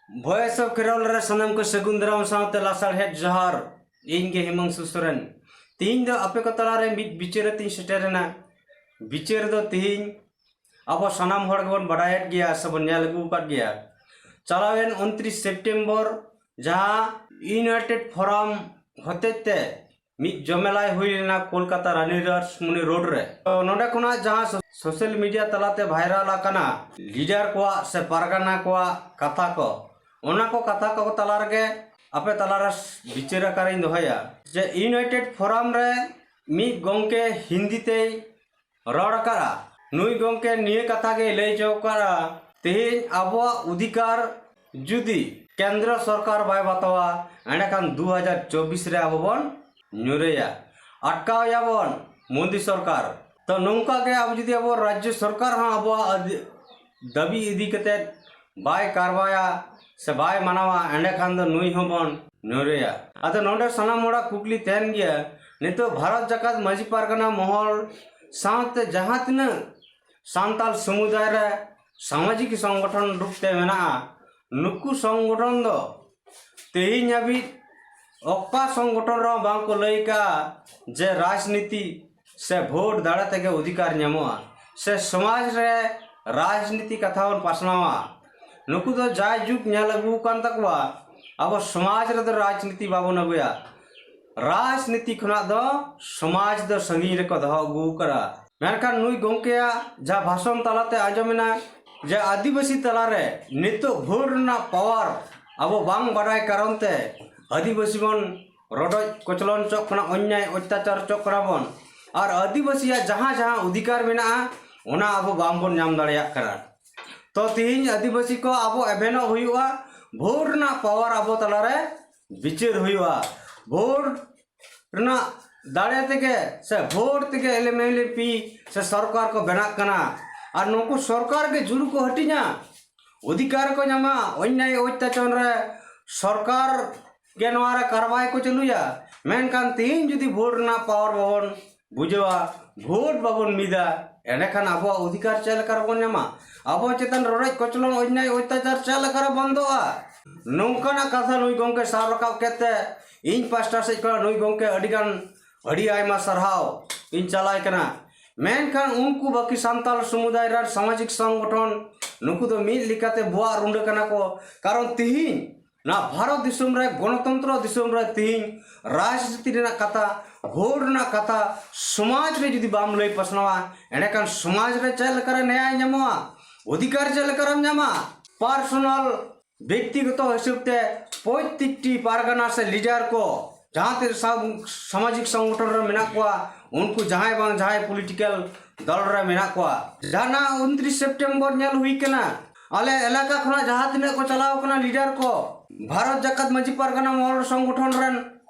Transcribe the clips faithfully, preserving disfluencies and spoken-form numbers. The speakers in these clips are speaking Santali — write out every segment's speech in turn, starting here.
ᱵᱷᱚᱭᱮᱥ ᱚᱯᱷ ᱠᱷᱮᱨᱣᱟᱞ ᱨᱮ ᱥᱟᱱᱟᱢ ᱠᱚ ᱥᱟᱹᱜᱩᱱ ᱫᱟᱨᱟᱢ ᱥᱟᱶᱛᱮ ᱞᱟᱥᱟᱲᱦᱮᱫ ᱡᱚᱦᱟᱨ᱾ ᱤᱧ ᱜᱮ ᱦᱤᱢᱟᱝᱥᱩ ᱥᱚᱨᱮᱱ᱾ ᱛᱤᱦᱤᱧ ᱫᱚ ᱟᱯᱮ ᱠᱚ ᱛᱟᱞᱟᱨᱮ ᱢᱤᱫ ᱵᱤᱪᱟᱹᱨ ᱟᱛᱤᱧ ᱥᱮᱴᱮᱨ ᱮᱱᱟ᱾ ᱵᱤᱪᱟᱹᱨ ᱫᱚ ᱛᱤᱦᱤᱧ ᱟᱵᱚ ᱥᱟᱱᱟᱢ ᱦᱚᱲ ᱜᱮᱵᱚᱱ ᱵᱟᱰᱟᱭᱮᱫ ᱜᱮᱭᱟ ᱥᱮᱵᱚᱱ ᱧᱮᱞ ᱟᱹᱜᱩ ᱟᱠᱟᱫ ᱜᱮᱭᱟ᱾ ᱪᱟᱞᱟᱣᱮᱱ ᱩᱱᱛᱨᱤᱥ ᱥᱮᱯᱴᱮᱢᱵᱚᱨ ᱡᱟᱦᱟᱸ ᱤᱭᱩᱱᱟᱭᱴᱮᱰ ᱯᱷᱳᱨᱟᱢ ᱦᱚᱛᱮᱡ ᱛᱮ ᱢᱤᱫ ᱡᱚᱢᱮᱞᱟᱭ ᱦᱩᱭ ᱞᱮᱱᱟ ᱠᱳᱞᱠᱟᱛᱟ ᱨᱟᱱᱤ ᱨᱟᱥᱢᱚᱱᱤ ᱨᱳᱰ ᱨᱮ᱾ ᱛᱚ, ᱱᱚᱰᱮ ᱠᱷᱚᱱᱟᱜ ᱡᱟᱦᱟᱸ ᱥᱳ-, ᱥᱳᱥᱟᱞ ᱢᱤᱰᱤᱭᱟ ᱛᱟᱞᱟᱛᱮ ᱵᱷᱟᱭᱨᱟᱞ ᱟᱠᱟᱱᱟ ᱞᱤᱰᱟᱨ ᱠᱚᱣᱟᱜ ᱥᱮ ᱯᱟᱨᱜᱟᱱᱟ ᱠᱚᱣᱟᱜ ᱠᱟᱛᱷᱟ ᱠᱚ, ᱚᱱᱟ ᱠᱚ ᱠᱟᱛᱷᱟ ᱠᱚ ᱛᱟᱞᱟ ᱨᱮᱜᱮ ᱟᱯᱮ ᱛᱟᱞᱟᱨᱮ ᱵᱤᱪᱟᱹᱨ ᱟᱠᱟᱨᱤᱧ ᱫᱚᱦᱚᱭᱟ ᱡᱮ ᱤᱭᱩᱱᱟᱭᱴᱮᱰ ᱯᱷᱳᱨᱟᱢ ᱨᱮ ᱢᱤᱫ ᱜᱚᱢᱠᱮ ᱦᱤᱱᱫᱤ ᱛᱮᱭ ᱨᱚᱲ ᱟᱠᱟᱫᱼᱟ᱾ ᱱᱩᱭ ᱜᱚᱢᱠᱮ ᱱᱤᱭᱟᱹ ᱠᱟᱛᱷᱟ ᱜᱮᱭ ᱞᱟᱹᱭ ᱦᱚᱪᱚ ᱟᱠᱟᱫᱼᱟ, ᱛᱮᱦᱮᱧ ᱟᱵᱚᱣᱟᱜ ᱚᱫᱷᱤᱠᱟᱨ ᱡᱩᱫᱤ ᱠᱮᱱᱫᱨᱚ ᱥᱚᱨᱠᱟᱨ ᱵᱟᱭ ᱵᱟᱛᱟᱣᱟ, ᱮᱸᱰᱮᱠᱷᱟᱱ ᱫᱩ ᱦᱟᱡᱟᱨ ᱪᱚᱵᱵᱤᱥ ᱨᱮ ᱟᱵᱚ ᱵᱚᱱ ᱧᱩᱨᱟᱹᱭᱟ, ᱟᱴᱠᱟᱣ ᱮᱭᱟᱵᱚᱱ ᱢᱳᱫᱤ ᱥᱚᱨᱠᱟᱨ᱾ ᱛᱚ, ᱱᱚᱝᱠᱟ ᱜᱮ ᱟᱵᱚ ᱡᱩᱫᱤ ᱟᱵᱚ ᱨᱟᱡᱽᱡᱚ ᱥᱚᱨᱠᱟᱨ ᱦᱚᱸ ᱟᱵᱚᱣᱟᱜ ᱟᱹᱫᱤ-, ᱫᱟᱹᱵᱤ ᱤᱫᱤ ᱠᱟᱛᱮᱫ ᱵᱟᱭ ᱠᱟᱨᱣᱟᱭᱟ ᱥᱮ ᱵᱟᱭ ᱢᱟᱱᱟᱣᱟ, ᱮᱸᱰᱮᱠᱷᱟᱱ ᱫᱚ ᱱᱩᱭ ᱦᱚᱸᱵᱚᱱ ᱧᱩᱨᱟᱹᱭᱟ᱾ ᱟᱫᱚ ᱱᱚᱰᱮ ᱥᱟᱱᱟᱢ ᱦᱚᱲᱟᱜ ᱠᱩᱠᱞᱤ ᱛᱟᱦᱮᱱ ᱜᱮᱭᱟ, ᱱᱤᱛᱚᱜ ᱵᱷᱟᱨᱚᱛ ᱡᱟᱠᱟᱛ ᱢᱟᱹᱡᱷᱤ ᱯᱟᱨᱜᱟᱱᱟ ᱢᱚᱦᱚᱞ ᱥᱟᱶᱛᱮ ᱡᱟᱦᱟᱸ ᱛᱤᱱᱟᱹᱜ ᱥᱟᱱᱛᱟᱞ ᱥᱚᱢᱩᱫᱟᱭ ᱨᱮ ᱥᱟᱢᱟᱡᱤᱠ ᱥᱚᱝᱜᱚᱴᱷᱚᱱ ᱨᱩᱯ ᱛᱮ ᱢᱮᱱᱟᱜᱼᱟ, ᱱᱩᱠᱩ ᱥᱚᱝᱜᱚᱴᱷᱚᱱ ᱫᱚ ᱛᱮᱦᱮᱧ ᱦᱟᱹᱵᱤᱡ ᱚᱠᱟ ᱥᱚᱝᱜᱚᱴᱷᱚᱱ ᱨᱮᱦᱚᱸ ᱵᱟᱝ ᱠᱚ ᱞᱟᱹᱭ ᱠᱟᱜᱼᱟ ᱡᱮ ᱨᱟᱡᱽᱱᱤᱛᱤ ᱥᱮ ᱵᱷᱳᱴ ᱫᱟᱲᱮ ᱛᱮᱜᱮ ᱚᱫᱷᱤᱠᱟᱨ ᱧᱟᱢᱚᱜᱼᱟ ᱥᱮ ᱥᱚᱢᱟᱡᱽ ᱨᱮ ᱨᱟᱡᱽᱱᱤᱛᱤ ᱠᱟᱛᱷᱟ ᱵᱚᱱ ᱯᱟᱥᱱᱟᱣᱟ᱾ ᱱᱩᱠᱩ ᱫᱚ ᱡᱟᱭᱡᱩᱜᱽ ᱧᱮᱞ ᱟᱹᱜᱩ ᱟᱠᱟᱱ ᱛᱟᱠᱚᱣᱟ, ᱟᱵᱚ ᱥᱚᱢᱟᱡᱽ ᱨᱮᱫᱚ ᱨᱟᱡᱽᱱᱤᱛᱤ ᱵᱟᱵᱚᱱ ᱟᱹᱜᱩᱭᱟ᱾ ᱨᱟᱡᱽᱱᱤᱛᱤ ᱠᱷᱚᱱᱟᱜ ᱫᱚ ᱥᱚᱢᱟᱡᱽ ᱫᱚ ᱥᱟᱺᱜᱤᱧ ᱨᱮᱠᱚ ᱫᱚᱦᱚ ᱟᱹᱜᱩ ᱟᱠᱟᱫᱟ᱾ ᱢᱮᱱᱠᱷᱟᱱ ᱱᱩᱭ ᱜᱚᱢᱠᱮᱭᱟᱜ ᱡᱟᱦᱟᱸ ᱵᱷᱟᱥᱚᱱ ᱛᱟᱞᱟᱛᱮ ᱟᱸᱡᱚᱢᱮᱱᱟ ᱡᱮ ᱟᱹᱫᱤᱵᱟᱹᱥᱤ ᱛᱟᱞᱟᱨᱮ ᱱᱤᱛᱚᱜ ᱵᱷᱳᱴ ᱨᱮᱱᱟᱜ ᱯᱟᱣᱟᱨ ᱟᱵᱚ ᱵᱟᱝ ᱵᱟᱰᱟᱭ ᱠᱟᱨᱚᱱ ᱛᱮ ᱟᱹᱫᱤᱵᱟᱹᱥᱤ ᱵᱚᱱ ᱨᱚᱰᱚᱡ ᱠᱚᱪᱞᱚᱱ ᱪᱚᱜ ᱠᱟᱱᱟ, ᱚᱱᱭᱟᱭ ᱚᱛᱛᱟᱪᱟᱨ ᱪᱚᱜ ᱠᱟᱱᱟ ᱵᱚᱱ, ᱟᱨ ᱟᱹᱫᱤᱵᱟᱹᱥᱤᱭᱟᱜ ᱡᱟᱦᱟᱸ ᱡᱟᱦᱟᱸ ᱚᱫᱷᱤᱠᱟᱨ ᱢᱮᱱᱟᱜᱼᱟ ᱚᱱᱟ ᱟᱵᱚ ᱵᱟᱝᱵᱚᱱ ᱧᱟᱢ ᱫᱟᱲᱮᱭᱟᱜ ᱠᱟᱱᱟ᱾ ᱛᱚ, ᱛᱮᱦᱮᱧ ᱟᱹᱫᱤᱵᱟᱹᱥᱤ ᱠᱚ ᱟᱵᱚ ᱮᱵᱷᱮᱱᱚᱜ ᱦᱩᱭᱩᱜᱼᱟ, ᱵᱷᱳᱴ ᱨᱮᱱᱟᱜ ᱯᱟᱣᱟᱨ ᱟᱵᱚ ᱛᱟᱞᱟᱨᱮ ᱵᱤᱪᱟᱹᱨ ᱦᱩᱭᱩᱜᱼᱟ᱾ ᱵᱷᱳᱴ ᱨᱮᱱᱟᱜ ᱫᱟᱲᱮ ᱛᱮᱜᱮ ᱥᱮ ᱵᱷᱳᱴ ᱛᱮᱜᱮ L M L A P ᱥᱮ ᱥᱚᱨᱠᱟᱨ ᱠᱚ ᱵᱮᱱᱟᱜ ᱠᱟᱱᱟ᱾ ᱟᱨ ᱱᱩᱠᱩ ᱥᱚᱨᱠᱟᱨ ᱜᱮ ᱡᱩᱲᱩ ᱠᱚ ᱦᱟᱹᱴᱤᱧᱟ, ᱚᱫᱷᱤᱠᱟᱨ ᱠᱚ ᱧᱟᱢᱟ, ᱚᱱᱭᱟᱭ ᱚᱛᱛᱟᱪᱟᱨ ᱨᱮ ᱥᱚᱨᱠᱟᱨ ᱜᱮ ᱱᱚᱣᱟ ᱨᱮ ᱠᱟᱨᱣᱟᱭ ᱠᱚ ᱪᱟᱹᱞᱩᱭᱟ᱾ ᱢᱮᱱᱠᱷᱟᱱ ᱛᱮᱦᱮᱧ ᱡᱩᱫᱤ ᱵᱷᱳᱴ ᱨᱮᱱᱟᱜ ᱯᱟᱣᱟᱨ ᱵᱟᱵᱚᱱ ᱵᱩᱡᱷᱟᱹᱣᱟ, ᱵᱷᱳᱴ ᱵᱟᱵᱚᱱ ᱢᱤᱫᱟ, ᱮᱸᱰᱮᱠᱷᱟᱱ ᱟᱵᱚᱣᱟᱜ ᱚᱫᱷᱤᱠᱟᱨ ᱪᱮᱫ ᱞᱮᱠᱟ ᱨᱮᱵᱚᱱ ᱧᱟᱢᱟ? ᱟᱵᱚ ᱪᱮᱛᱟᱱ ᱨᱚᱰᱚᱡ ᱠᱚᱪᱞᱚᱱ, ᱚᱱᱱᱭᱟᱭ ᱚᱛᱛᱟᱪᱟᱨ ᱪᱮᱫ ᱞᱮᱠᱟᱨᱮ ᱵᱚᱱᱫᱚᱜᱼᱟ? ᱱᱚᱝᱠᱟᱱᱟᱜ ᱠᱟᱛᱷᱟ ᱱᱩᱭ ᱜᱚᱢᱠᱮ ᱥᱟᱵ ᱨᱟᱠᱟᱵ ᱠᱮᱫ ᱛᱮ ᱤᱧ ᱯᱟᱥᱴᱟ ᱥᱮᱫ ᱠᱷᱚᱱ ᱱᱩᱭ ᱜᱚᱢᱠᱮ ᱟᱹᱰᱤᱜᱟᱱ ᱟᱹᱰᱤ ᱟᱭᱢᱟ ᱥᱟᱨᱦᱟᱣ ᱤᱧ ᱪᱟᱞᱟᱭ ᱠᱟᱱᱟ᱾ ᱢᱮᱱᱠᱷᱟᱱ ᱩᱱᱠᱩ ᱵᱟᱹᱠᱤ ᱥᱟᱱᱛᱟᱲ ᱥᱚᱢᱩᱫᱟᱭ ᱨᱮᱱ ᱥᱟᱢᱟᱡᱤᱠ ᱥᱚᱝᱜᱚᱴᱷᱚᱱ, ᱱᱩᱠᱩ ᱫᱚ ᱢᱤᱫ ᱞᱮᱠᱟᱛᱮ ᱵᱚᱦᱚᱜ ᱨᱩᱸᱰᱟᱹ ᱠᱟᱱᱟ ᱠᱚ᱾ ᱠᱟᱨᱚᱱ ᱛᱤᱦᱤᱧ ᱱᱚᱣᱟ ᱵᱷᱟᱨᱚᱛ ᱫᱤᱥᱚᱢ ᱨᱮ, ᱜᱚᱱᱚᱛᱚᱱᱛᱨᱚ ᱫᱤᱥᱚᱢ ᱨᱮ ᱛᱤᱦᱤᱧ ᱨᱟᱡᱽᱱᱤᱛᱤ ᱨᱮᱱᱟᱜ ᱠᱟᱛᱷᱟ, ᱵᱷᱳᱴ ᱨᱮᱱᱟᱜ ᱠᱟᱛᱷᱟ ᱥᱚᱢᱟᱡᱽ ᱨᱮ ᱡᱩᱫᱤ ᱵᱟᱢ ᱞᱟᱹᱭ ᱯᱟᱥᱱᱟᱣᱟ, ᱮᱸᱰᱮᱠᱷᱟᱱ ᱥᱚᱢᱟᱡᱽ ᱨᱮ ᱪᱮᱫ ᱞᱮᱠᱟᱨᱮ ᱱᱮᱭᱟᱭ ᱧᱟᱢᱚᱜᱼᱟ? ᱚᱫᱷᱤᱠᱟᱨ ᱪᱮᱫ ᱞᱮᱠᱟᱨᱮᱢ ᱧᱟᱢᱟ? ᱯᱟᱨᱥᱚᱱᱟᱞ, ᱵᱮᱠᱛᱤᱜᱚᱛᱚ ᱦᱤᱥᱟᱹᱵ ᱛᱮ ᱯᱨᱚᱛᱮᱠᱴᱤ ᱯᱟᱨᱜᱟᱱᱟ ᱥᱮ ᱞᱤᱰᱟᱨ ᱠᱚ ᱡᱟᱦᱟᱸ ᱛᱤᱱᱟᱹᱜ ᱥᱟᱢ-, ᱥᱟᱢᱟᱡᱤᱠ ᱥᱚᱝᱜᱚᱴᱷᱚᱱ ᱨᱮ ᱢᱮᱱᱟᱜ ᱠᱚᱣᱟ, ᱩᱱᱠᱩ ᱡᱟᱦᱟᱸᱭ ᱵᱟᱝ ᱡᱟᱦᱟᱸᱭ ᱯᱚᱞᱤᱴᱤᱠᱮᱞ ᱫᱚᱞ ᱨᱮ ᱢᱮᱱᱟᱜ ᱠᱚᱣᱟ᱾ ᱡᱟᱦᱟᱱᱟᱜ ᱩᱱᱛᱨᱤᱥ ᱥᱮᱯᱴᱮᱢᱵᱚᱨ ᱧᱮᱞ ᱦᱩᱭ ᱠᱟᱱᱟ, ᱟᱞᱮ ᱮᱞᱟᱠᱟ ᱠᱷᱚᱱᱟᱜ ᱡᱟᱦᱟᱸ ᱛᱤᱱᱟᱹᱜ ᱠᱚ ᱪᱟᱞᱟᱣ ᱠᱟᱱᱟ ᱞᱤᱰᱟᱨ ᱠᱚ, ᱵᱷᱟᱨᱚᱛ ᱡᱟᱠᱟᱛ ᱢᱟᱹᱡᱷᱤ ᱯᱟᱨᱜᱟᱱᱟ ᱢᱚᱦᱚᱞ ᱥᱚᱝᱜᱚᱴᱷᱚᱱ ᱨᱮᱱ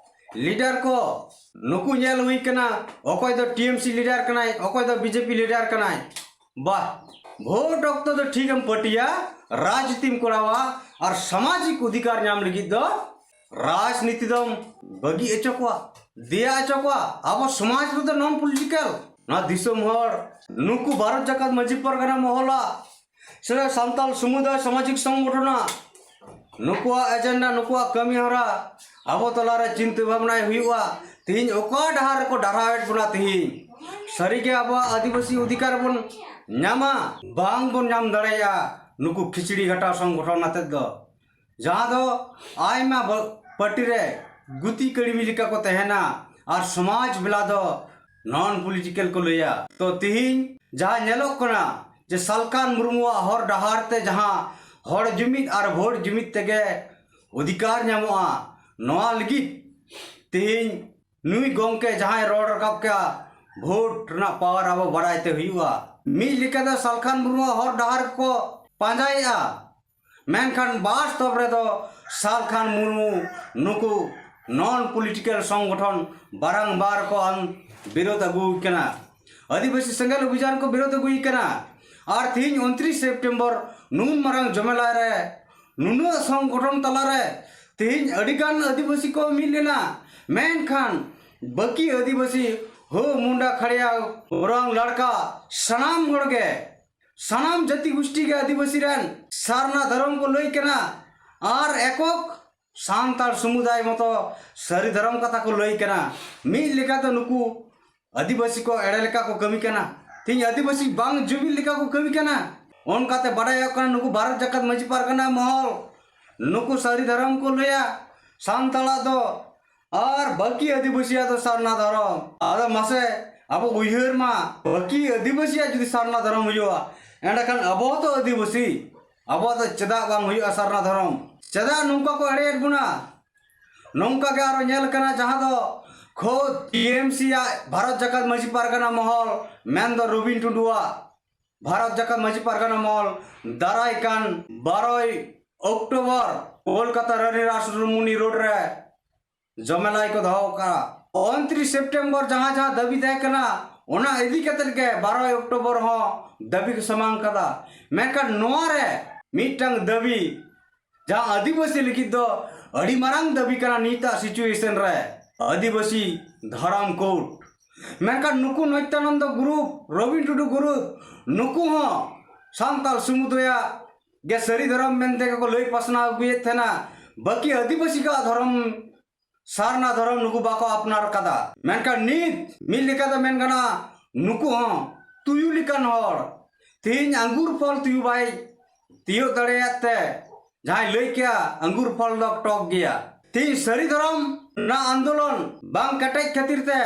ᱞᱤᱰᱟᱨ ᱠᱚ, ᱱᱩᱠᱩ ᱧᱮᱞ ᱦᱩᱭ ᱠᱟᱱᱟ, ᱚᱠᱚᱭ ᱫᱚ ᱴᱤ ᱮᱢ ᱥᱤ ᱞᱤᱰᱟᱨ ᱠᱟᱱᱟᱭ, ᱚᱠᱚᱭ ᱫᱚ ᱵᱤ ᱡᱮ ᱯᱤ ᱞᱤᱰᱟᱨ ᱠᱟᱱᱟᱭ᱾ ᱵᱟᱦ, ᱵᱷᱳᱴ ᱚᱠᱛᱚ ᱫᱚ ᱴᱷᱤᱠ ᱮᱢ ᱯᱟᱹᱴᱤᱭᱟ, ᱨᱟᱡᱽᱱᱤᱛᱤᱢ ᱠᱚᱨᱟᱣᱟ, ᱟᱨ ᱥᱟᱢᱟᱡᱤᱠ ᱚᱫᱷᱤᱠᱟᱨ ᱧᱟᱢ ᱞᱟᱹᱜᱤᱫ ᱫᱚ ᱨᱟᱡᱽᱱᱤᱛᱤ ᱫᱚᱢ ᱵᱟᱹᱜᱤ ᱦᱚᱪᱚ ᱠᱚᱣᱟ, ᱫᱮᱭᱟ ᱦᱚᱪᱚ ᱠᱚᱣᱟ᱾ ᱟᱵᱚ ᱥᱚᱢᱟᱡᱽ ᱨᱮᱫᱚ ᱱᱚᱱ ᱯᱚᱞᱤᱴᱤᱠᱟᱞ᱾ ᱱᱚᱣᱟ ᱫᱤᱥᱚᱢ ᱦᱚᱲ, ᱱᱩᱠᱩ ᱵᱷᱟᱨᱚᱛ ᱡᱟᱠᱟᱛ ᱢᱟᱹᱡᱷᱤ ᱯᱟᱨᱜᱟᱱᱟ ᱢᱚᱦᱚᱞᱟ ᱥᱮ ᱥᱟᱱᱛᱟᱲ ᱥᱚᱢᱩᱫᱟᱭ ᱥᱟᱢᱟᱡᱤᱠ ᱥᱚᱝᱜᱚᱴᱷᱚᱱᱟ, ᱱᱩᱠᱩᱣᱟᱜ ᱮᱡᱮᱱᱰᱟ, ᱱᱩᱠᱩᱣᱟᱜ ᱠᱟᱹᱢᱤ ᱦᱚᱨᱟ ᱟᱵᱚ ᱛᱟᱞᱟᱨᱮ ᱪᱤᱱᱛᱟᱹ ᱵᱷᱟᱵᱽᱱᱟᱭ ᱦᱩᱭᱩᱜᱼᱟ᱾ ᱛᱤᱦᱤᱧ ᱚᱠᱟ ᱰᱟᱦᱟᱨ ᱨᱮᱠᱚ ᱰᱟᱨᱦᱟᱣᱮᱫ ᱵᱚᱱᱟ, ᱛᱤᱦᱤᱧ ᱥᱟᱹᱨᱤᱜᱮ ᱟᱵᱚᱣᱟᱜ ᱟᱹᱫᱤᱵᱟᱹᱥᱤ ᱚᱫᱷᱤᱠᱟᱨ ᱵᱚᱱ ᱧᱟᱢᱟ? ᱵᱟᱝ ᱵᱚᱱ ᱧᱟᱢ ᱫᱟᱲᱮᱭᱟᱜᱼᱟ ᱱᱩᱠᱩ ᱠᱷᱤᱪᱲᱤ ᱜᱷᱟᱴᱟᱣ ᱥᱚᱝᱜᱚᱴᱷᱚᱱ ᱟᱛᱮᱫ ᱫᱚ, ᱡᱟᱦᱟᱸ ᱫᱚ ᱟᱭᱢᱟ ᱵᱟ-, ᱯᱟᱹᱴᱤ ᱨᱮ ᱜᱩᱛᱤ ᱠᱟᱹᱲᱢᱤ ᱞᱮᱠᱟ ᱠᱚ ᱛᱟᱦᱮᱱᱟ ᱟᱨ ᱥᱚᱢᱟᱡᱽ ᱵᱮᱞᱟ ᱫᱚ ᱱᱚᱱ ᱯᱚᱞᱤᱴᱤᱠᱟᱞ ᱠᱚ ᱞᱟᱹᱭᱟ᱾ ᱛᱚ ᱛᱤᱦᱤᱧ ᱡᱟᱦᱟᱸ ᱧᱮᱞᱚᱜ ᱠᱟᱱᱟ ᱡᱮ ᱥᱟᱞᱠᱷᱟᱱ ᱢᱩᱨᱢᱩᱣᱟᱜ ᱦᱚᱨ ᱰᱟᱦᱟᱨ ᱛᱮ ᱡᱟᱦᱟᱸ ᱦᱚᱲ ᱡᱩᱢᱤᱫ ᱟᱨ ᱵᱷᱳᱴ ᱡᱩᱢᱤᱫ ᱛᱮᱜᱮ ᱚᱫᱷᱤᱠᱟᱨ ᱧᱟᱢᱚᱜᱼᱟ, ᱱᱚᱣᱟ ᱞᱟᱹᱜᱤᱫ ᱛᱤᱦᱤᱧ ᱱᱩᱭ ᱜᱚᱢᱠᱮ ᱡᱟᱦᱟᱸᱭ ᱨᱚᱲ ᱨᱟᱠᱟᱵ ᱠᱮᱜᱼᱟ, ᱵᱷᱳᱴ ᱨᱮᱱᱟᱜ ᱯᱟᱣᱟᱨ ᱟᱵᱚ ᱵᱟᱲᱟᱭ ᱛᱮ ᱦᱩᱭᱩᱜᱼᱟ᱾ ᱢᱤᱫ ᱞᱮᱠᱟᱛᱮ ᱥᱟᱞᱠᱷᱟᱱ ᱢᱩᱨᱢᱩᱣᱟᱜ ᱦᱚᱨ ᱰᱟᱦᱟᱨ ᱠᱚ ᱯᱟᱸᱡᱟᱭᱮᱜᱼᱟ, ᱢᱮᱱᱠᱷᱟᱱ ᱵᱟᱥᱛᱚᱵ ᱨᱮᱫᱚ ᱥᱟᱞᱠᱷᱟᱱ ᱢᱩᱨᱢᱩ ᱱᱩᱠᱩ ᱱᱚᱱ ᱯᱚᱞᱤᱴᱤᱠᱟᱞ ᱥᱚᱝᱜᱚᱴᱷᱚᱱ ᱵᱟᱨᱟᱝᱵᱟᱨ ᱠᱚ ᱟᱱ ᱵᱤᱨᱳᱫ ᱟᱹᱜᱩ ᱠᱟᱱᱟ᱾ ᱟᱹᱫᱤᱵᱟᱹᱥᱤ ᱥᱮᱸᱜᱮᱞ ᱚᱵᱷᱤᱡᱟᱱ ᱠᱚ ᱵᱤᱨᱳᱫ ᱟᱹᱜᱩᱭ ᱠᱟᱱᱟ᱾ ᱟᱨ ᱛᱤᱦᱤᱧ ᱩᱱᱛᱨᱤᱥ ᱥᱮᱯᱴᱮᱢᱵᱚᱨ ᱱᱩᱱ ᱢᱟᱨᱟᱝ ᱡᱚᱢᱮᱞᱟ ᱨᱮ ᱱᱩᱱᱟᱹᱜ ᱥᱚᱝᱜᱚᱴᱷᱚᱱ ᱛᱟᱞᱟᱨᱮ ᱛᱤᱦᱤᱧ ᱟᱹᱰᱤᱜᱟᱱ ᱟᱹᱫᱤᱵᱟᱹᱥᱤ ᱠᱚ ᱢᱤᱫ ᱞᱮᱱᱟ, ᱢᱮᱱᱠᱷᱟᱱ ᱵᱟᱹᱠᱤ ᱟᱹᱫᱤᱵᱟᱹᱥᱤ ᱦᱳ ᱢᱩᱱᱰᱟ ᱠᱷᱟᱲᱭᱟ ᱳᱨᱟᱝ ᱞᱟᱲᱠᱟ ᱥᱟᱱᱟᱢ ᱦᱚᱲ ᱜᱮ ᱥᱟᱱᱟᱢ ᱡᱟᱹᱛᱤ ᱜᱩᱥᱴᱤ ᱜᱮ ᱟᱹᱫᱤᱵᱟᱹᱥᱤ ᱨᱮᱱ ᱥᱟᱨᱱᱟ ᱫᱷᱚᱨᱚᱢ ᱠᱚ ᱞᱟᱹᱭ ᱠᱟᱱᱟ, ᱟᱨ ᱮᱠᱚᱠ ᱥᱟᱱᱛᱟᱲ ᱥᱩᱢᱩᱫᱟᱭ ᱢᱚᱛᱚ ᱥᱟᱹᱨᱤ ᱫᱷᱚᱨᱚᱢ ᱠᱟᱛᱷᱟ ᱠᱚ ᱞᱟᱹᱭ ᱠᱟᱱᱟ᱾ ᱢᱤᱫ ᱞᱮᱠᱟᱛᱮ ᱱᱩᱠᱩ ᱟᱹᱫᱤᱵᱟᱹᱥᱤ ᱠᱚ ᱮᱲᱮ ᱞᱮᱠᱟ ᱠᱚ ᱠᱟᱹᱢᱤ ᱠᱟᱱᱟ, ᱛᱮᱦᱮᱧ ᱟᱹᱫᱤᱵᱟᱹᱥᱤ ᱵᱟᱝ ᱡᱩᱢᱤᱫ ᱞᱮᱠᱟ ᱠᱚ ᱠᱟᱹᱢᱤ ᱠᱟᱱᱟ᱾ ᱚᱱᱠᱟᱛᱮ ᱵᱟᱰᱟᱭᱚᱜ ᱠᱟᱱᱟ, ᱱᱩᱠᱩ ᱵᱷᱟᱨᱚᱛ ᱡᱟᱠᱟᱛ ᱢᱟᱹᱡᱷᱤ ᱯᱟᱨᱜᱟᱱᱟ ᱢᱚᱦᱚᱞ ᱱᱩᱠᱩ ᱥᱟᱹᱨᱤ ᱫᱷᱚᱨᱚᱢ ᱠᱚ ᱞᱟᱹᱭᱟ, ᱥᱟᱱᱛᱟᱲᱟᱜ ᱫᱚ ᱟᱨ ᱵᱟᱹᱠᱤ ᱟᱹᱫᱤᱵᱟᱹᱥᱤᱭᱟᱜ ᱫᱚ ᱥᱟᱨᱱᱟ ᱫᱷᱚᱨᱚᱢ᱾ ᱟᱫᱚ ᱢᱟᱥᱮ ᱟᱵᱚ ᱩᱭᱦᱟᱹᱨ ᱢᱟ, ᱵᱟᱹᱠᱤ ᱟᱹᱫᱤᱵᱟᱹᱥᱤᱭᱟᱜ ᱡᱩᱫᱤ ᱥᱟᱨᱱᱟ ᱫᱷᱚᱨᱚᱢ ᱦᱩᱭᱩᱜᱼᱟ, ᱮᱸᱰᱮᱠᱷᱟᱱ ᱟᱵᱚ ᱦᱚᱸᱛᱚ ᱟᱹᱫᱤᱵᱟᱹᱥᱤ, ᱟᱵᱚᱣᱟᱜ ᱫᱚ ᱪᱮᱫᱟᱜ ᱵᱟᱝ ᱦᱩᱭᱩᱜᱼᱟ ᱥᱟᱨᱱᱟ ᱫᱷᱚᱨᱚᱢ? ᱪᱮᱫᱟᱜ ᱱᱚᱝᱠᱟ ᱠᱚ ᱮᱲᱮᱭᱮᱫ ᱵᱚᱱᱟ? ᱱᱚᱝᱠᱟ ᱜᱮ ᱟᱨᱚ ᱧᱮᱞ ᱠᱟᱱᱟ, ᱡᱟᱦᱟᱸ ᱫᱚ ᱠᱷᱳᱫ ᱴᱤ ᱮᱢ ᱥᱤ ᱟᱜ ᱵᱷᱟᱨᱚᱛ ᱡᱟᱠᱟᱛ ᱢᱟᱹᱡᱷᱤ ᱯᱟᱨᱜᱟᱱᱟ ᱢᱚᱦᱚᱞ, ᱢᱮᱱᱫᱚ ᱨᱚᱵᱤᱱ ᱴᱩᱰᱩᱣᱟᱜ ᱵᱷᱟᱨᱚᱛ ᱡᱟᱠᱟᱛ ᱢᱟᱹᱡᱷᱤ ᱯᱟᱨᱜᱟᱱᱟ ᱢᱚᱦᱚᱞ ᱫᱟᱨᱟᱭ ᱠᱟᱱ ᱵᱟᱨᱚᱭ ᱚᱠᱴᱳᱵᱚᱨ ᱠᱳᱞᱠᱟᱛᱟ ᱨᱟᱱᱤ ᱨᱟᱥᱢᱚᱱᱤ ᱨᱳᱰ ᱨᱮ ᱡᱚᱢᱮᱞᱟᱭ ᱠᱚ ᱫᱚᱦᱚ ᱟᱠᱟᱫᱼᱟ᱾ ᱩᱱᱛᱨᱤᱥ ᱥᱮᱯᱴᱮᱢᱵᱚᱨ ᱡᱟᱦᱟᱸ ᱡᱟᱦᱟᱸ ᱫᱟᱹᱵᱤ ᱛᱟᱦᱮᱸ ᱠᱟᱱᱟ, ᱚᱱᱟ ᱤᱫᱤ ᱠᱟᱛᱮᱫ ᱜᱮ ᱵᱟᱨᱚᱭ ᱚᱠᱴᱳᱵᱚᱨ ᱦᱚᱸ ᱫᱟᱹᱵᱤ ᱠᱚ ᱥᱟᱢᱟᱝ ᱠᱟᱫᱟ᱾ ᱢᱮᱱᱠᱷᱟᱱ ᱱᱚᱣᱟ ᱨᱮ ᱢᱤᱫᱴᱟᱝ ᱫᱟᱹᱵᱤ, ᱡᱟᱦᱟᱸ ᱟᱹᱫᱤᱵᱟᱹᱥᱤ ᱞᱟᱹᱜᱤᱫ ᱫᱚ ᱟᱹᱰᱤ ᱢᱟᱨᱟᱝ ᱫᱟᱹᱵᱤ ᱠᱟᱱᱟ ᱱᱤᱛᱟᱜ ᱥᱤᱪᱩᱭᱮᱥᱚᱱ ᱨᱮ, ᱟᱹᱫᱤᱵᱟᱹᱥᱤ ᱫᱷᱚᱨᱚᱢ ᱠᱳᱰ᱾ ᱢᱮᱱᱠᱷᱟᱱ ᱱᱩᱠᱩ ᱱᱚᱭᱛᱟᱱᱚᱱᱫᱚ ᱜᱨᱩᱯ, ᱨᱚᱵᱤᱱ ᱴᱩᱰᱩ ᱜᱨᱩᱯ, ᱱᱩᱠᱩ ᱦᱚᱸ ᱥᱟᱱᱛᱟᱲ ᱥᱩᱢᱩᱫᱟᱭᱟᱜ ᱜᱮ ᱥᱟᱹᱨᱤ ᱫᱷᱚᱨᱚᱢ ᱢᱮᱱᱛᱮ ᱜᱮᱠᱚ ᱞᱟᱹᱭ ᱯᱟᱥᱱᱟᱣ ᱟᱹᱜᱩᱭᱮᱫ ᱛᱟᱦᱮᱱᱟ᱾ ᱵᱟᱹᱠᱤ ᱟᱹᱫᱤᱵᱟᱹᱥᱤ ᱠᱚᱣᱟᱜ ᱫᱷᱚᱨᱚᱢ, ᱥᱟᱨᱱᱟ ᱫᱷᱚᱨᱚᱢ, ᱱᱩᱠᱩ ᱵᱟᱠᱚ ᱟᱯᱱᱟᱨ ᱠᱟᱫᱟ᱾ ᱢᱮᱱᱠᱷᱟᱱ ᱱᱤᱛ ᱢᱤᱫ ᱞᱮᱠᱟᱛᱮ ᱢᱮᱱ ᱜᱟᱱᱚᱜᱼᱟ, ᱱᱩᱠᱩ ᱦᱚᱸ ᱛᱩᱭᱩ ᱞᱮᱠᱟᱱ ᱦᱚᱲ᱾ ᱛᱮᱦᱮᱧ ᱟঙ্গুর ᱯᱷᱚᱞ ᱛᱩᱭᱩ ᱵᱟᱭ ᱛᱤᱭᱳᱜ ᱫᱟᱲᱮᱭᱟᱜ ᱛᱮ, ᱡᱟᱦᱟᱸᱭ ᱞᱟᱹᱭ ᱠᱮᱭᱟ ᱟঙ্গুর ᱯᱷᱚᱞ ᱫᱚ ᱴᱚᱠ ᱜᱮᱭᱟ᱾ ᱛᱮᱦᱮᱧ ᱥᱟᱹᱨᱤ ᱫᱷᱚᱨᱚᱢ ᱨᱮᱱᱟᱜ ᱟᱱᱫᱳᱞᱚᱱ ᱵᱟᱝ ᱠᱮᱴᱮᱡ ᱠᱷᱟᱹᱛᱤᱨ ᱛᱮ,